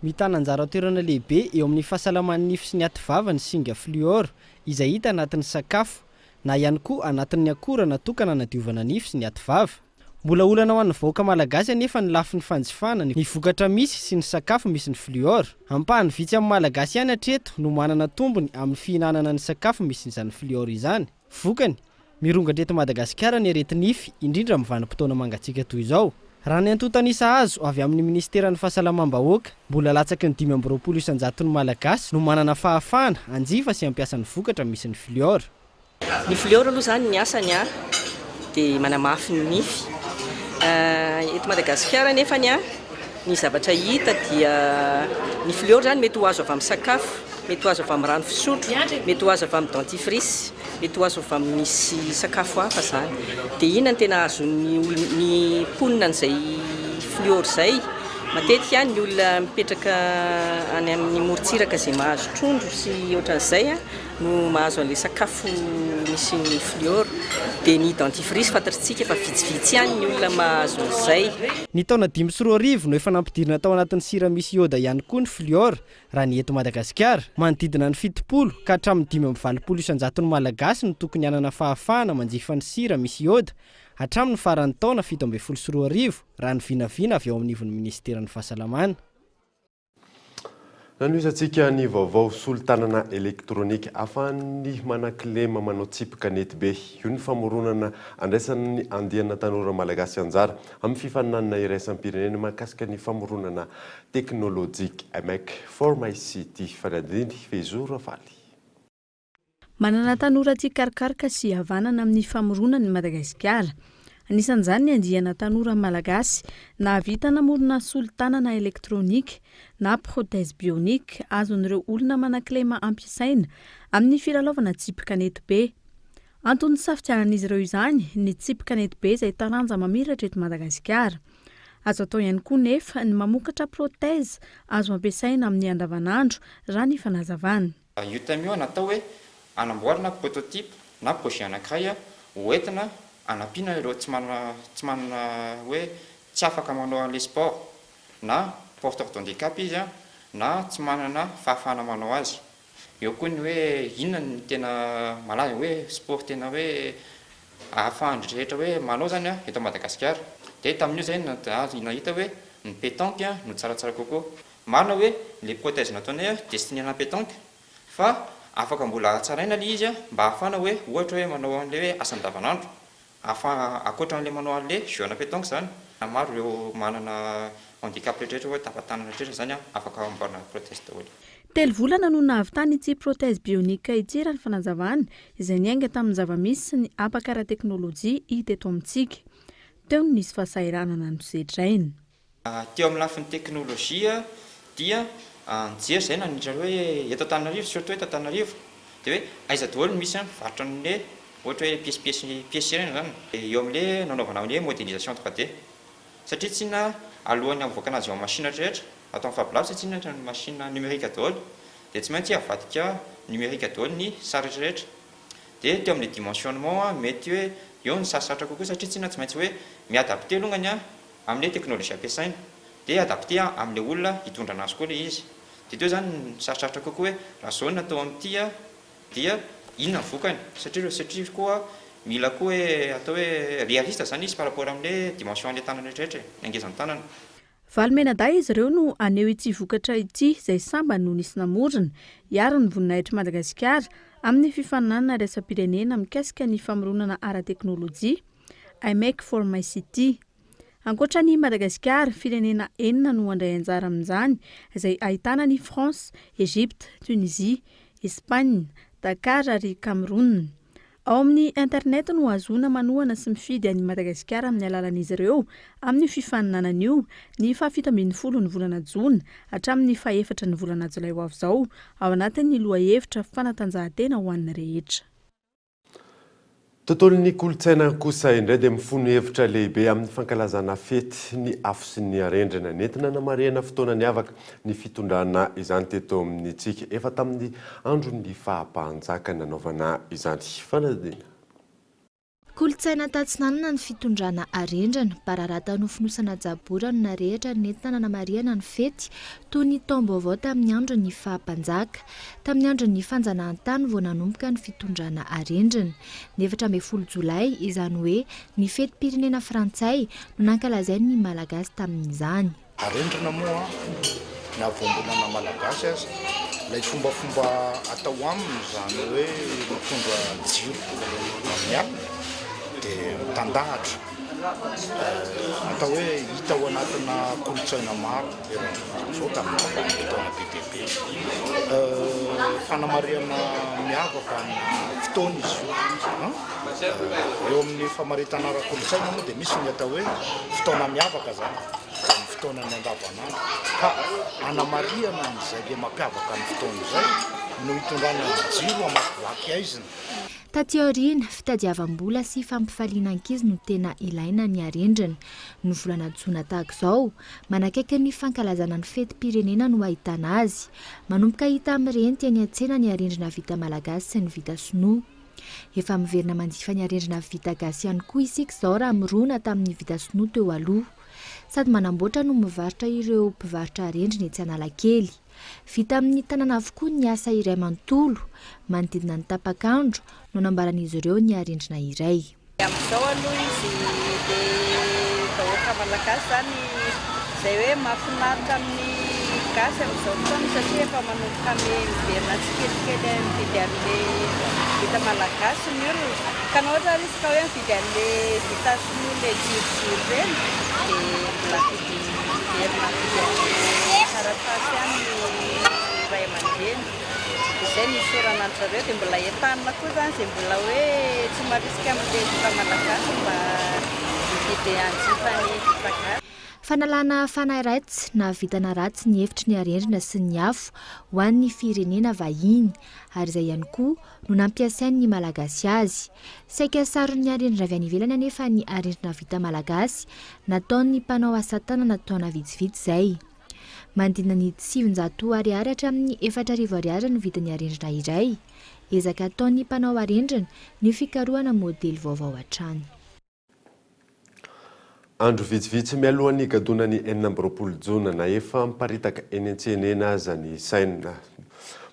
Mitana anjara toerana lehibe eo amin'ny fahasalaman'ny nify sy ny ati vava ny singa fluor izay hita anatin'ny sakafo na ihany koa anatin'ny akora natokana hanadiovana nify sy ny ati vava. Mbola olana ho an'ny vahoaka malagasy anefa ny lafiny fanjifana ny vokatra misy sy ny sakafo misy ny fluor. Ampahany vitsy amin'ny malagasy ihany hatreto no manana tombony amin'ny fihinanana ny sakafo misy izany fluor izany. Vokany, mirongatra eto Madagasikara ny areti-nify, indrindra amin'ny vanim-potoana mangatsiaka toy izao. Raha ny antontan'isa azo avy amin'ny minisiteran'ny Fahasalamam-bahoaka, mbola latsaky ny 25 isan-jaton'ny Malagasy no manana fahafahana hanjifa sy hampiasa ny vokatra misy ny fluor. Ny fluor aloha izany ny asany dia manamafy ny nify. Eto Madagasikara anefany ny zavatra hita dia ny fluor izany mety ho azo avy amin'ny sakafo. Mety ho azo avy amin'ny rano fisotro, mety ho azo avy amin'ny dentifrice, mety ho azo avy amin'ny misy sakafo hafa izany. Dia inona no tena azon'ny olona, ny mponina an'izay fluor izay? Matetika ny olona mipetraka any amin'ny morontsiraka izay mahazo trondro sy ohatran'izay no mahazo an'ilay sakafo misy ny fluor. Dia ny dentifrice fantatritsika fa vitsivitsy ihany ny olona mahazo an'izay. Ny taona 2005 no efa nampidirina tao anatin'ny sira misy iôda ihany koa ny fluor Raha ny eto Madagasikara, manodidina ny 70 ka hatramin'ny 85 isan-jaton'ny Malagasy no tokony hanana fahafahana manjifa ny sira misy iôda hatramin'ny faran'ny taona 2017, raha ny vinavina avy ao amin'ivon'ny minisiteran'ny Fahasalamana. Nanohizantsika ny vaovao solo-tanana elektronika ahafahan'ny manan-kilema manao tsipy kanety be. Io ny famoronana andraisan'ny andiana tanora malagasy anjara amin'ny fifaninanana iraisam-pirenena mahakasika ny famoronana teknolojika Imec for my city. Fanadihadiana Fehizoro Ravaly. Manana tanora tia karokaroka sy havanana amin'ny famoronana i Madagasikara. Anisan'izany ny andiana tanora malagasy nahavita namorona solo-tanana elektronika na prothèse bionique azon'ireo olona manan-kilema ampiasaina amin'ny filalaovana tsipy kanety be. Antony nisafidianan'izy ireo izany ny tsipy kanety be izay taranja mamiratra eto Madagasikara. Azo atao ihany koa nefa ny mamokatra prothèse azo ampiasaina amin'ny andavanandro raha ny fanazavana. Io thème io natao hoe hanamboarana prototype na projet anankiray ho entina hanampiana ireo tsy manana tsy manana hoe tsy afaka manao an'ilay sport na porteur d'handicap izy na tsy manana fahafahana manao azy. Eo koa ny hoe inona no tena malaza hoe sport tena hoe ahafahan-dry rehetra hoe manao zany eto Madagasikara. Dia tamin'io zay nahita hoe ny pétanque no tsaratsara kokoa. Marina hoe le prothèse nataonay destiné ana pétanque fa afaka mbola hatsaraina le izy mba ahafahana hoe ohatra hoe manao an'le hoe asa andavanandro afa ankoatra an'le manao an'le jeu ana pétanque zany. Maro ireo manana handicap rehetrarehetra hoe tapa-tanana rehetrarehetra zany afaka amboarina prothèse daholo. Telo volana no nahavitany ity prothèse bionique ity raha ny fanazavana, izay niainga tamin'ny zava-misy sy ny habaka ara-teknolojia hita eto amintsika. Teo no nisy fahasahiranana nosedraina. Teo amin'ny lafiny teknolojia dia nijery izay nandritra ny hoe eto Antananarivo, surtout eto Antananarivo, dia hoe aiza daholo no misy mivarotra an'ilay ohatra hoe pièce pièce pièce ireny izany, eo amin'ilay nanaovana an'ilay modélisation 3D. Satria tsinona alohan'ny hamovoaka anazy eo amin'ny machine rehetra, ato amin'ny Fab Lab satria tsinona ohatran'ny machine numérique daholo, dia tsy maintsy avadika numérique daholo ny sary rehetra rehetra. Dia teo amin'ilay dimensionnement mety hoe eo no sarosarotra kokoa satria tsinona tsy maintsy hoe mi-adapter alongany an, amin'ilay teknolojia ampiasaina, dia adapter amin'ilay olona hitondra anazy koa ilay izy. Dia teo izany no sarotrarotra kokoa hoe raha izao no natao amin'ity dia inona ny vokany? Satria satria koa mila koa hoe atao hoe réaliste izany izy par rapport amin'ilay dimension an'ilay tanana rehetrarehetra e, ny hangezan'ny tanana. Valo mianadahy izy ireo no haneho ity vokatra ity izay sambany no nisy namorona, hiaro ny voninahitr'i Madagasikara amin'ny fifaninanana iraisam-pirenena mikasika ny famoronana ara-teknolojia, I make for my city. Ankoatra an'i Madagasikara, firenena enina no handray anjara amin'izany, izay ahitana an'i France, Egypte, Tunisie, Espagne, Dakar ary Cameroun. Ao amin'ny internet no ahazoana manohana sy mifidy an'i Madagasikara amin'ny alalan'izy ireo amin'io fifaninanana io, ny fahafito ambin'ny folo ny volana jona hatramin'ny fahefatra ny volana jolay ho avy izao, ao anatin'ny lohahevitra fanatanjahantena ho an'ny rehetra. Tontolon'ny kolontsaina kosa indray dia mifono hevitra lehibe amin'ny fankalazana fety ny afo sy ny arendrina. Nentina namarihana fotoana niavaka ny fitondrana izany teto amintsika. Efa tamin'ny andron'ny faha-mpanjaka nanaovana izany fanadihadiana. Kolontsaina tatsinanana ny fitondrana arendrina. Bararata nofonosana jabora no narehitra nentina nanamarihana ny fety toy ny taom-baovao tamin'ny andron'ny faha-mpanjaka. Tamin'ny andron'ny fanjanahantany vao nanomboka ny fitondrana arendrina. Ny 14 jolay, izany hoe ny fetim-pirenena frantsay, no nankalazain'ny Malagasy tamin'izany. Arendrina moa na voambolana malagasy aza, ilay fombafomba atao aminy izany hoe mitondra jiro amin'ny alina dia mitandahatra. Atao hoe hita ao anatina kolontsaina maro eran'izao tontolo izao tamin'ny vanim-potoana be dia be. Fanamarihana miavaka ny fotoana izy io. Eo amin'ny famaritana ara-kolontsaina moa dia misy ny atao hoe fotoana miavaka izany, dia ny fotoanan'ny andavanandro. Ka anamarihana an'izay ilay mampiavaka ny fotoana izay no itondrana ny jiro hamakivaky aizina. Taty aoriana, fitadiavam-bola sy fampifaliana ankizy no tena ilaina ny arendrina. Ny volana jona tahaka izao, manakaiky ny fankalazana ny fetim-pirenena no ahitana azy. Manomboka hita mirenty eny an-tsena ny arendrina vita malagasy sy ny vita sinoa. Efa miverina manjifa ny arendrina vita gasy ihany koa isika izao raha mirona tamin'ny vita sinoa teo aloha. Sady manamboatra no mivarotra ireo mpivarotra arendrina etsy Analakely. Vita amin'ny tanana avokoa ny asa iray manontolo. Manodidina ny tapak'andro no anambaran'izy ireo ny arendrina iray. Amin'izao aloha izy dia vahoaka malagasy izany izay hoe mahafinaritra amin'ny. gasy amin'izao fotoana satria efa manomboka miverina tsikelikely mividy an'ilay vita malagasy ny olona. Ka na ohatra ary izy ka hoe mividy an'ilay vita sinoa ilay jirojiro ireny dia mbola miverina mividy an'ilay taratasy ihany ny ray aman-dreny. Dia izay no isaorana an-dry zareo. Dia mbola entanina koa izany izay mbola hoe tsy marisika amin'ilay vita malagasy mba hividy hanjifa ny vita gasy. Fanalana fanahy ratsy na vintana ratsy ny hevitry ny arendrina sy ny afo ho an'ny firenena vahiny, ary izay ihany koa no nampiasain'ny Malagasy azy. Saika saron'ny arendrina avy any ivelany anefa ny arendrina vita malagasy nataon'ny mpanao asa tanana taona vitsivitsy izay. Manodidina ny 900 ariary hatramin'ny 4000 ariary ny vidin'ny arendrina iray. Ezaka ataon'ny mpanao arendrina ny fikarohana modely vaovao hatrany. Andro vitsivitsy mialohan'ny higadonan'ny 26 jona, na efa miparitaka eny an-tsena eny aza ny saina,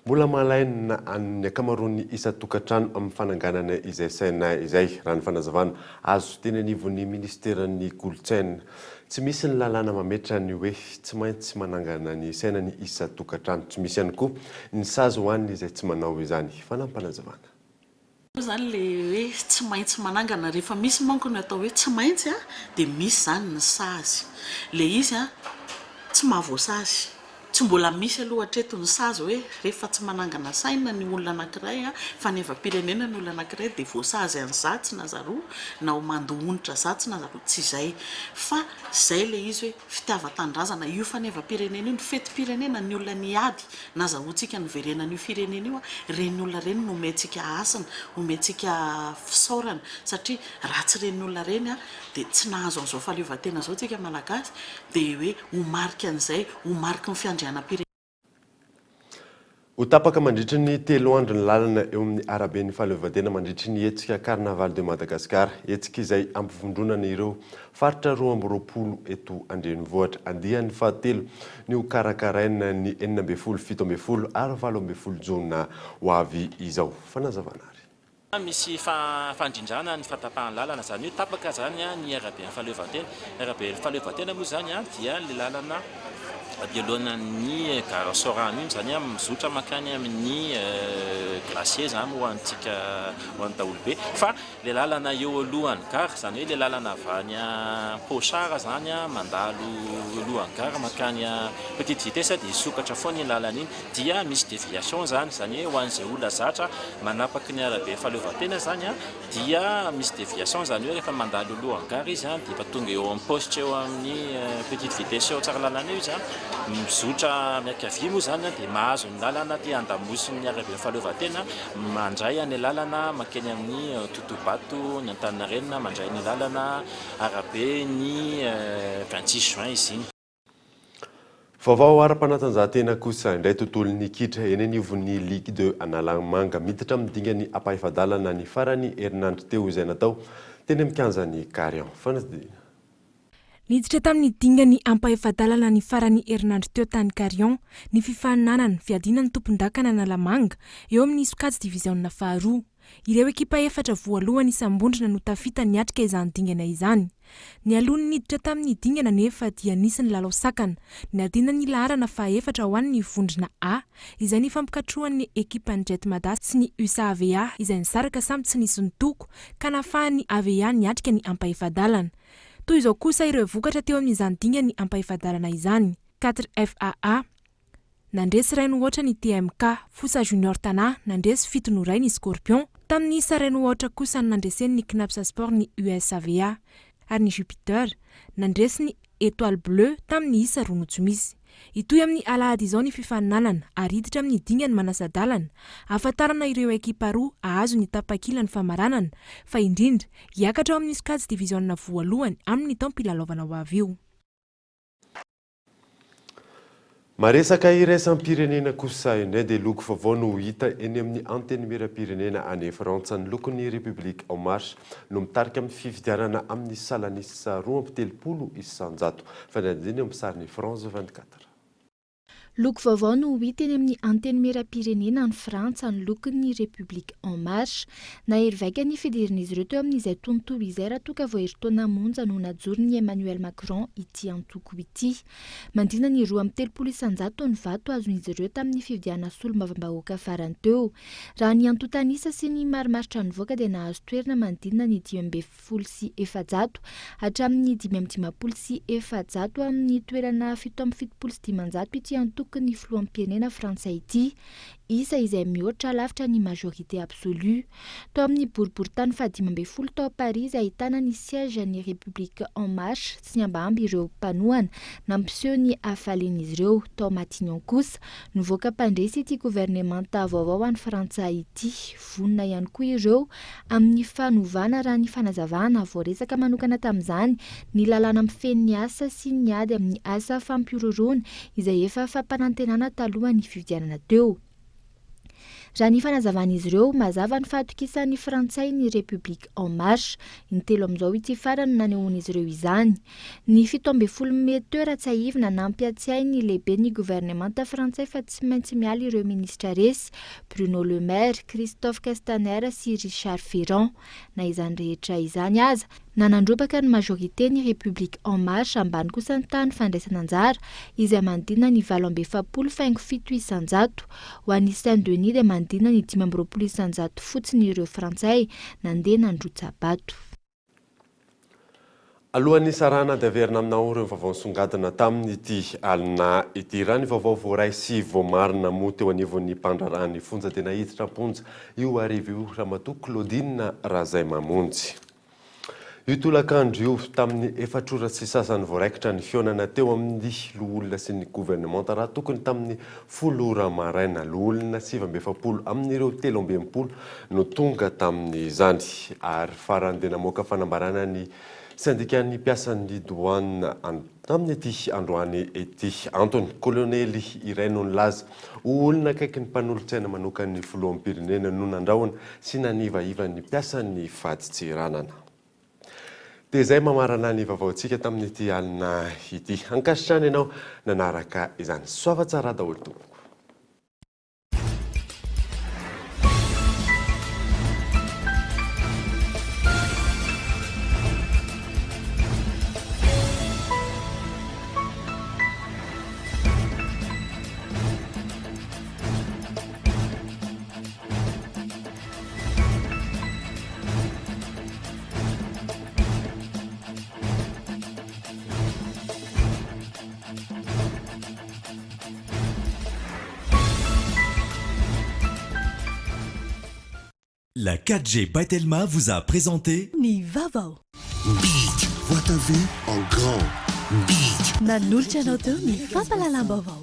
mbola malaina ny ankamaroan'ny isan-tokantrano amin'ny fananganana izay saina izay, raha ny fanazavana azo teny anivon'ny minisiteran'ny Kolontsaina. Tsy misy ny lalàna mametra ny hoe tsy maintsy manangana ny saina ny isan-tokantrano. Tsy misy ihany koa ny sazy ho an'izay tsy manao izany. Fanampinazavana. Io izany ilay hoe tsy maintsy manangana, rehefa misy manko ny atao hoe tsy maintsy dia misy izany ny sazy. Ilay izy tsy mahavoasazy, tsy mbola misy aloha hatreto ny sazy hoe rehefa tsy manangana saina ny olona anankiray, fanevam-pirenena ny olona anankiray dia voasazy an'izatsy na zaroa na ho mandoa onitra zatsy na zaroa, tsy izay. Fa izay ilay izy hoe fitiavan-tanindrazana, io fanevam-pirenena io, ny fetim-pirenena, ny olona niady Nazahoantsika niverenana io firenena io, ireny olona ireny no omentsika hasina, omentsika fisaorana satria raha tsy ireny olona ireny dia tsy nahazo an'izao fahaleovantena izao tsika Malagasy dia hoe ho marika an'izay, ho mariky ny fiandrianam-pirenena. Ho tapaka mandritry ny telo andro ny lalana eo amin'ny araben'ny fahaleovantena mandritry ny hetsika Carnaval de Madagascar, hetsika izay hampivondronana ireo Faritra 22 eto an-drenivohitra. Andiany fahatelo ny ho karakaraina ny 16, 17 ary 18 jona ho avy izao. Fanazavana ary. Misy fandrindrana ny fahatapahan'ny lalana, izany hoe tapaka izany ny araben'ny fahaleovantena. Ny araben'ny fahaleovantena moa izany dia ilay lalana mialohan'ny gara Soarano iny, izany hoe mizotra mankany amin'ny glacier izany ho antsika ho an'ny daholobe. Fa Ilay lalana eo alohan'ny gare, izany hoe ilay lalana avy any Pochard izany mandalo eo alohan'ny gare mankany Petite Vitesse dia hisokatra foana iny lalana iny, dia misy déviation izany, izany hoe ho an'izay olona zatra manapaky ny arabe fahaleovantena izany dia misy déviation, izany hoe rehefa mandalo eo alohan'ny gare izy dia efa tonga eo amin'ny poste eo amin'ny Petite Vitesse eo Tsaralalàna eo izy, mizotra miankavia moa izany dia mahazo ny lalana aty andamosin'ny arabe fahaleovantena. Mandray any lalana mankeny amin'ny Totobato ny Antaninarenina, mandray ny lalana arabe ny 26 juin izy iny. Vaovao ara-panatanjahantena kosa indray tontolon'ny kitra eny anivon'ny Ligue deux Analamanga. Miditra amin'ny dingan'ny ampahefa-dalana ny faran'ny herinandro teo izay natao teny amin'ny kianjan'i Carion. Fanadihadiana. Niditra tamin'ny dingan'ny ampahefa-dalana ny faran'ny herinandro teo tany Carion ny fifaninanana fiadiana ny tompondakan'Analamanga eo amin'ny sokajy diviziona faharoa. Ireo ekipa efatra voalohany isam-bondrona no tafita niatrika izany dingana izany. Nialoha ny niditra tamin'ny dingana anefa dia nisy ny lalao sakana, niadiana ny laharana fahaefatra ho an'ny vondrona A, izay nifampikatrohan'ny ekipan'ny Jet Mada sy ny Usa AVA izay nisaraka samy tsy nisy nitoko ka nahafahan'ny AVA niatrika ny ampahefa-dalana. Toy izao kosa ireo vokatra teo amin'izany dingan'ny ampahefa-dalana izany, Quatre FAA, nandresy iray no aotra ny TMK, Fosa Junior Tana, nandresy fito no iray ny Scorpion, tamin'ny isa iray no aotra kosa no nandresen'ny Cnaps Sport ny USAVA, ary ny Jupiter, nandresy ny Etoile Bleue tamin'ny isa roa no tsy misy. Hitohy amin'ny alahady izao ny fifaninanana ary hiditra amin'ny dingan'ny manasa-dalana, ahafantarana ireo ekipa roa hahazo ny tapakilan'ny famaranana, fa indrindra hiakatra ao amin'ny sokajy diviziona voalohany amin'ny taom-pilalaovana ho avy io. Maresaka iraisam-pirenena kosa indray dia loko vaovao no hita eny amin'ny Antenimierampirenena any Frantsa. Ny lokon'ny République En Marche no mitarika amin'ny fifidianana amin'ny salan'isa 32%. Fanadihadiana eo amin'ny sarin'ny France 24. Loko vaovao no ho hita eny amin'ny Antenimierampirenena any Frantsa, ny lokon'ny République En Marche. Nahery vaika ny fidiran'izy ireo teo amin'izay tontolo izay raha toa ka vao herintaona monja no najoron'i Emmanuel Macron ity antoko ity. Mandina ny 32 isanjato ny vato azon'izy ireo tamin'ny fifidianana solombavambahoaka farany teo. Raha ny antontan'isa sy ny marimaritra nivoaka dia nahazo toerana manodidina ny 415 hatramin'ny 455 amin'ny toerana 577 ity antokon'ny filoham-pirenena frantsay ity, isa izay mihoatra lavitra ny majorité absolue. Tao amin'ny boriborintany faha-15 tao Paris izay ahitana ny siège ny République En Marche tsy nihambahamba ireo mpanohana nampiseho ny hafalian'izy ireo. Tao Matignon kosa, nivoaka mpandresy ity governemanta vaovao any Frantsa ity. Vonona ihany koa ireo amin'ny fanovana raha ny fanazavana voaresaka manokana tamin'izany ny lalàna mifehy ny asa sy ny ady amin'ny asa fampihorohoroana izay efa fampanantenana talohan'ny fifidianana teo. Raha ny fanazavan'izy ireo, mazava ny fahatokisan'ny Frantsay ny République En Marche. Intelo amin'izao ity farany no nanehoan'izy ireo izany. Ny 17 mey teo raha tsiahivina, nampiatsiahy ny lehiben'ny governemanta frantsay fa tsy maintsy miala ireo minisitra resy, Bruno Le Maire, Christophe Castaner sy Richard Ferrand. Na izany rehetra izany aza, nanandrobaka ny majorité ny République En Marche, ambany kosa ny tahan'ny fandraisana anjara, izay manodidina ny 48,7%. Ho an'i Saint Denis dia manodidina ny 25% fotsiny ireo Frantsay nandeha nandrotsa-bato. Alohan'ny hisarahana dia averina aminao ireo vaovao nisongadina tamin'ity alina ity. Raha ny vaovao voaray sy voamarina moa teo anivon'ny mpandraharahan'ny fonja dia naiditra am-ponja io hariva io Ramatoa Claudine Razaimamonjy. Io tolakandro io, tamin'ny efatra ora sy sasany voaraikitra ny fihaonana teo amin'ny loholona sy ny governemanta raha tokony tamin'ny folo ora maraina. Loholona 49 amin'ireo 63 no tonga tamin'izany ary farany dia namoaka fanambarana ny sendikan'ny mpiasan'ny douane tamin'ity androany ity. Antony, kolonely iray no nilaza ho olona akaiky ny mpanolotsaina manokan'ny filoham-pirenena no nandrahona sy nanivaiva ny mpiasan'ny fadintseranana. Dia izay mamarana ny vaovaontsika tamin'ity alina ity. Ankasitrahana ianao nanaraka izany. Soava tsara daholo tompoko. La 4G by Telma vous a présenté. Ny vaovao. Big, vois ta vie en grand. Big. Nanolotra anao teo ny fampahalalam-baovao.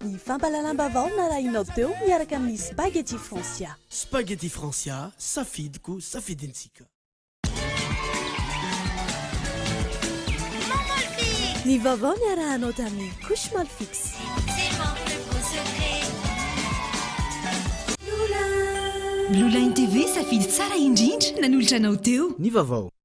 Ny fampahalalam-baovao narahinao teo miaraka amin'ny Spaghetti Francia. Spaghetti Francia, safidiko, safidintsika. Ny vaovao niarahanao tamin'ny Couche Malfix. Blue Line TV, safidy tsara indrindra nanolotra anao teo. Ny vaovao.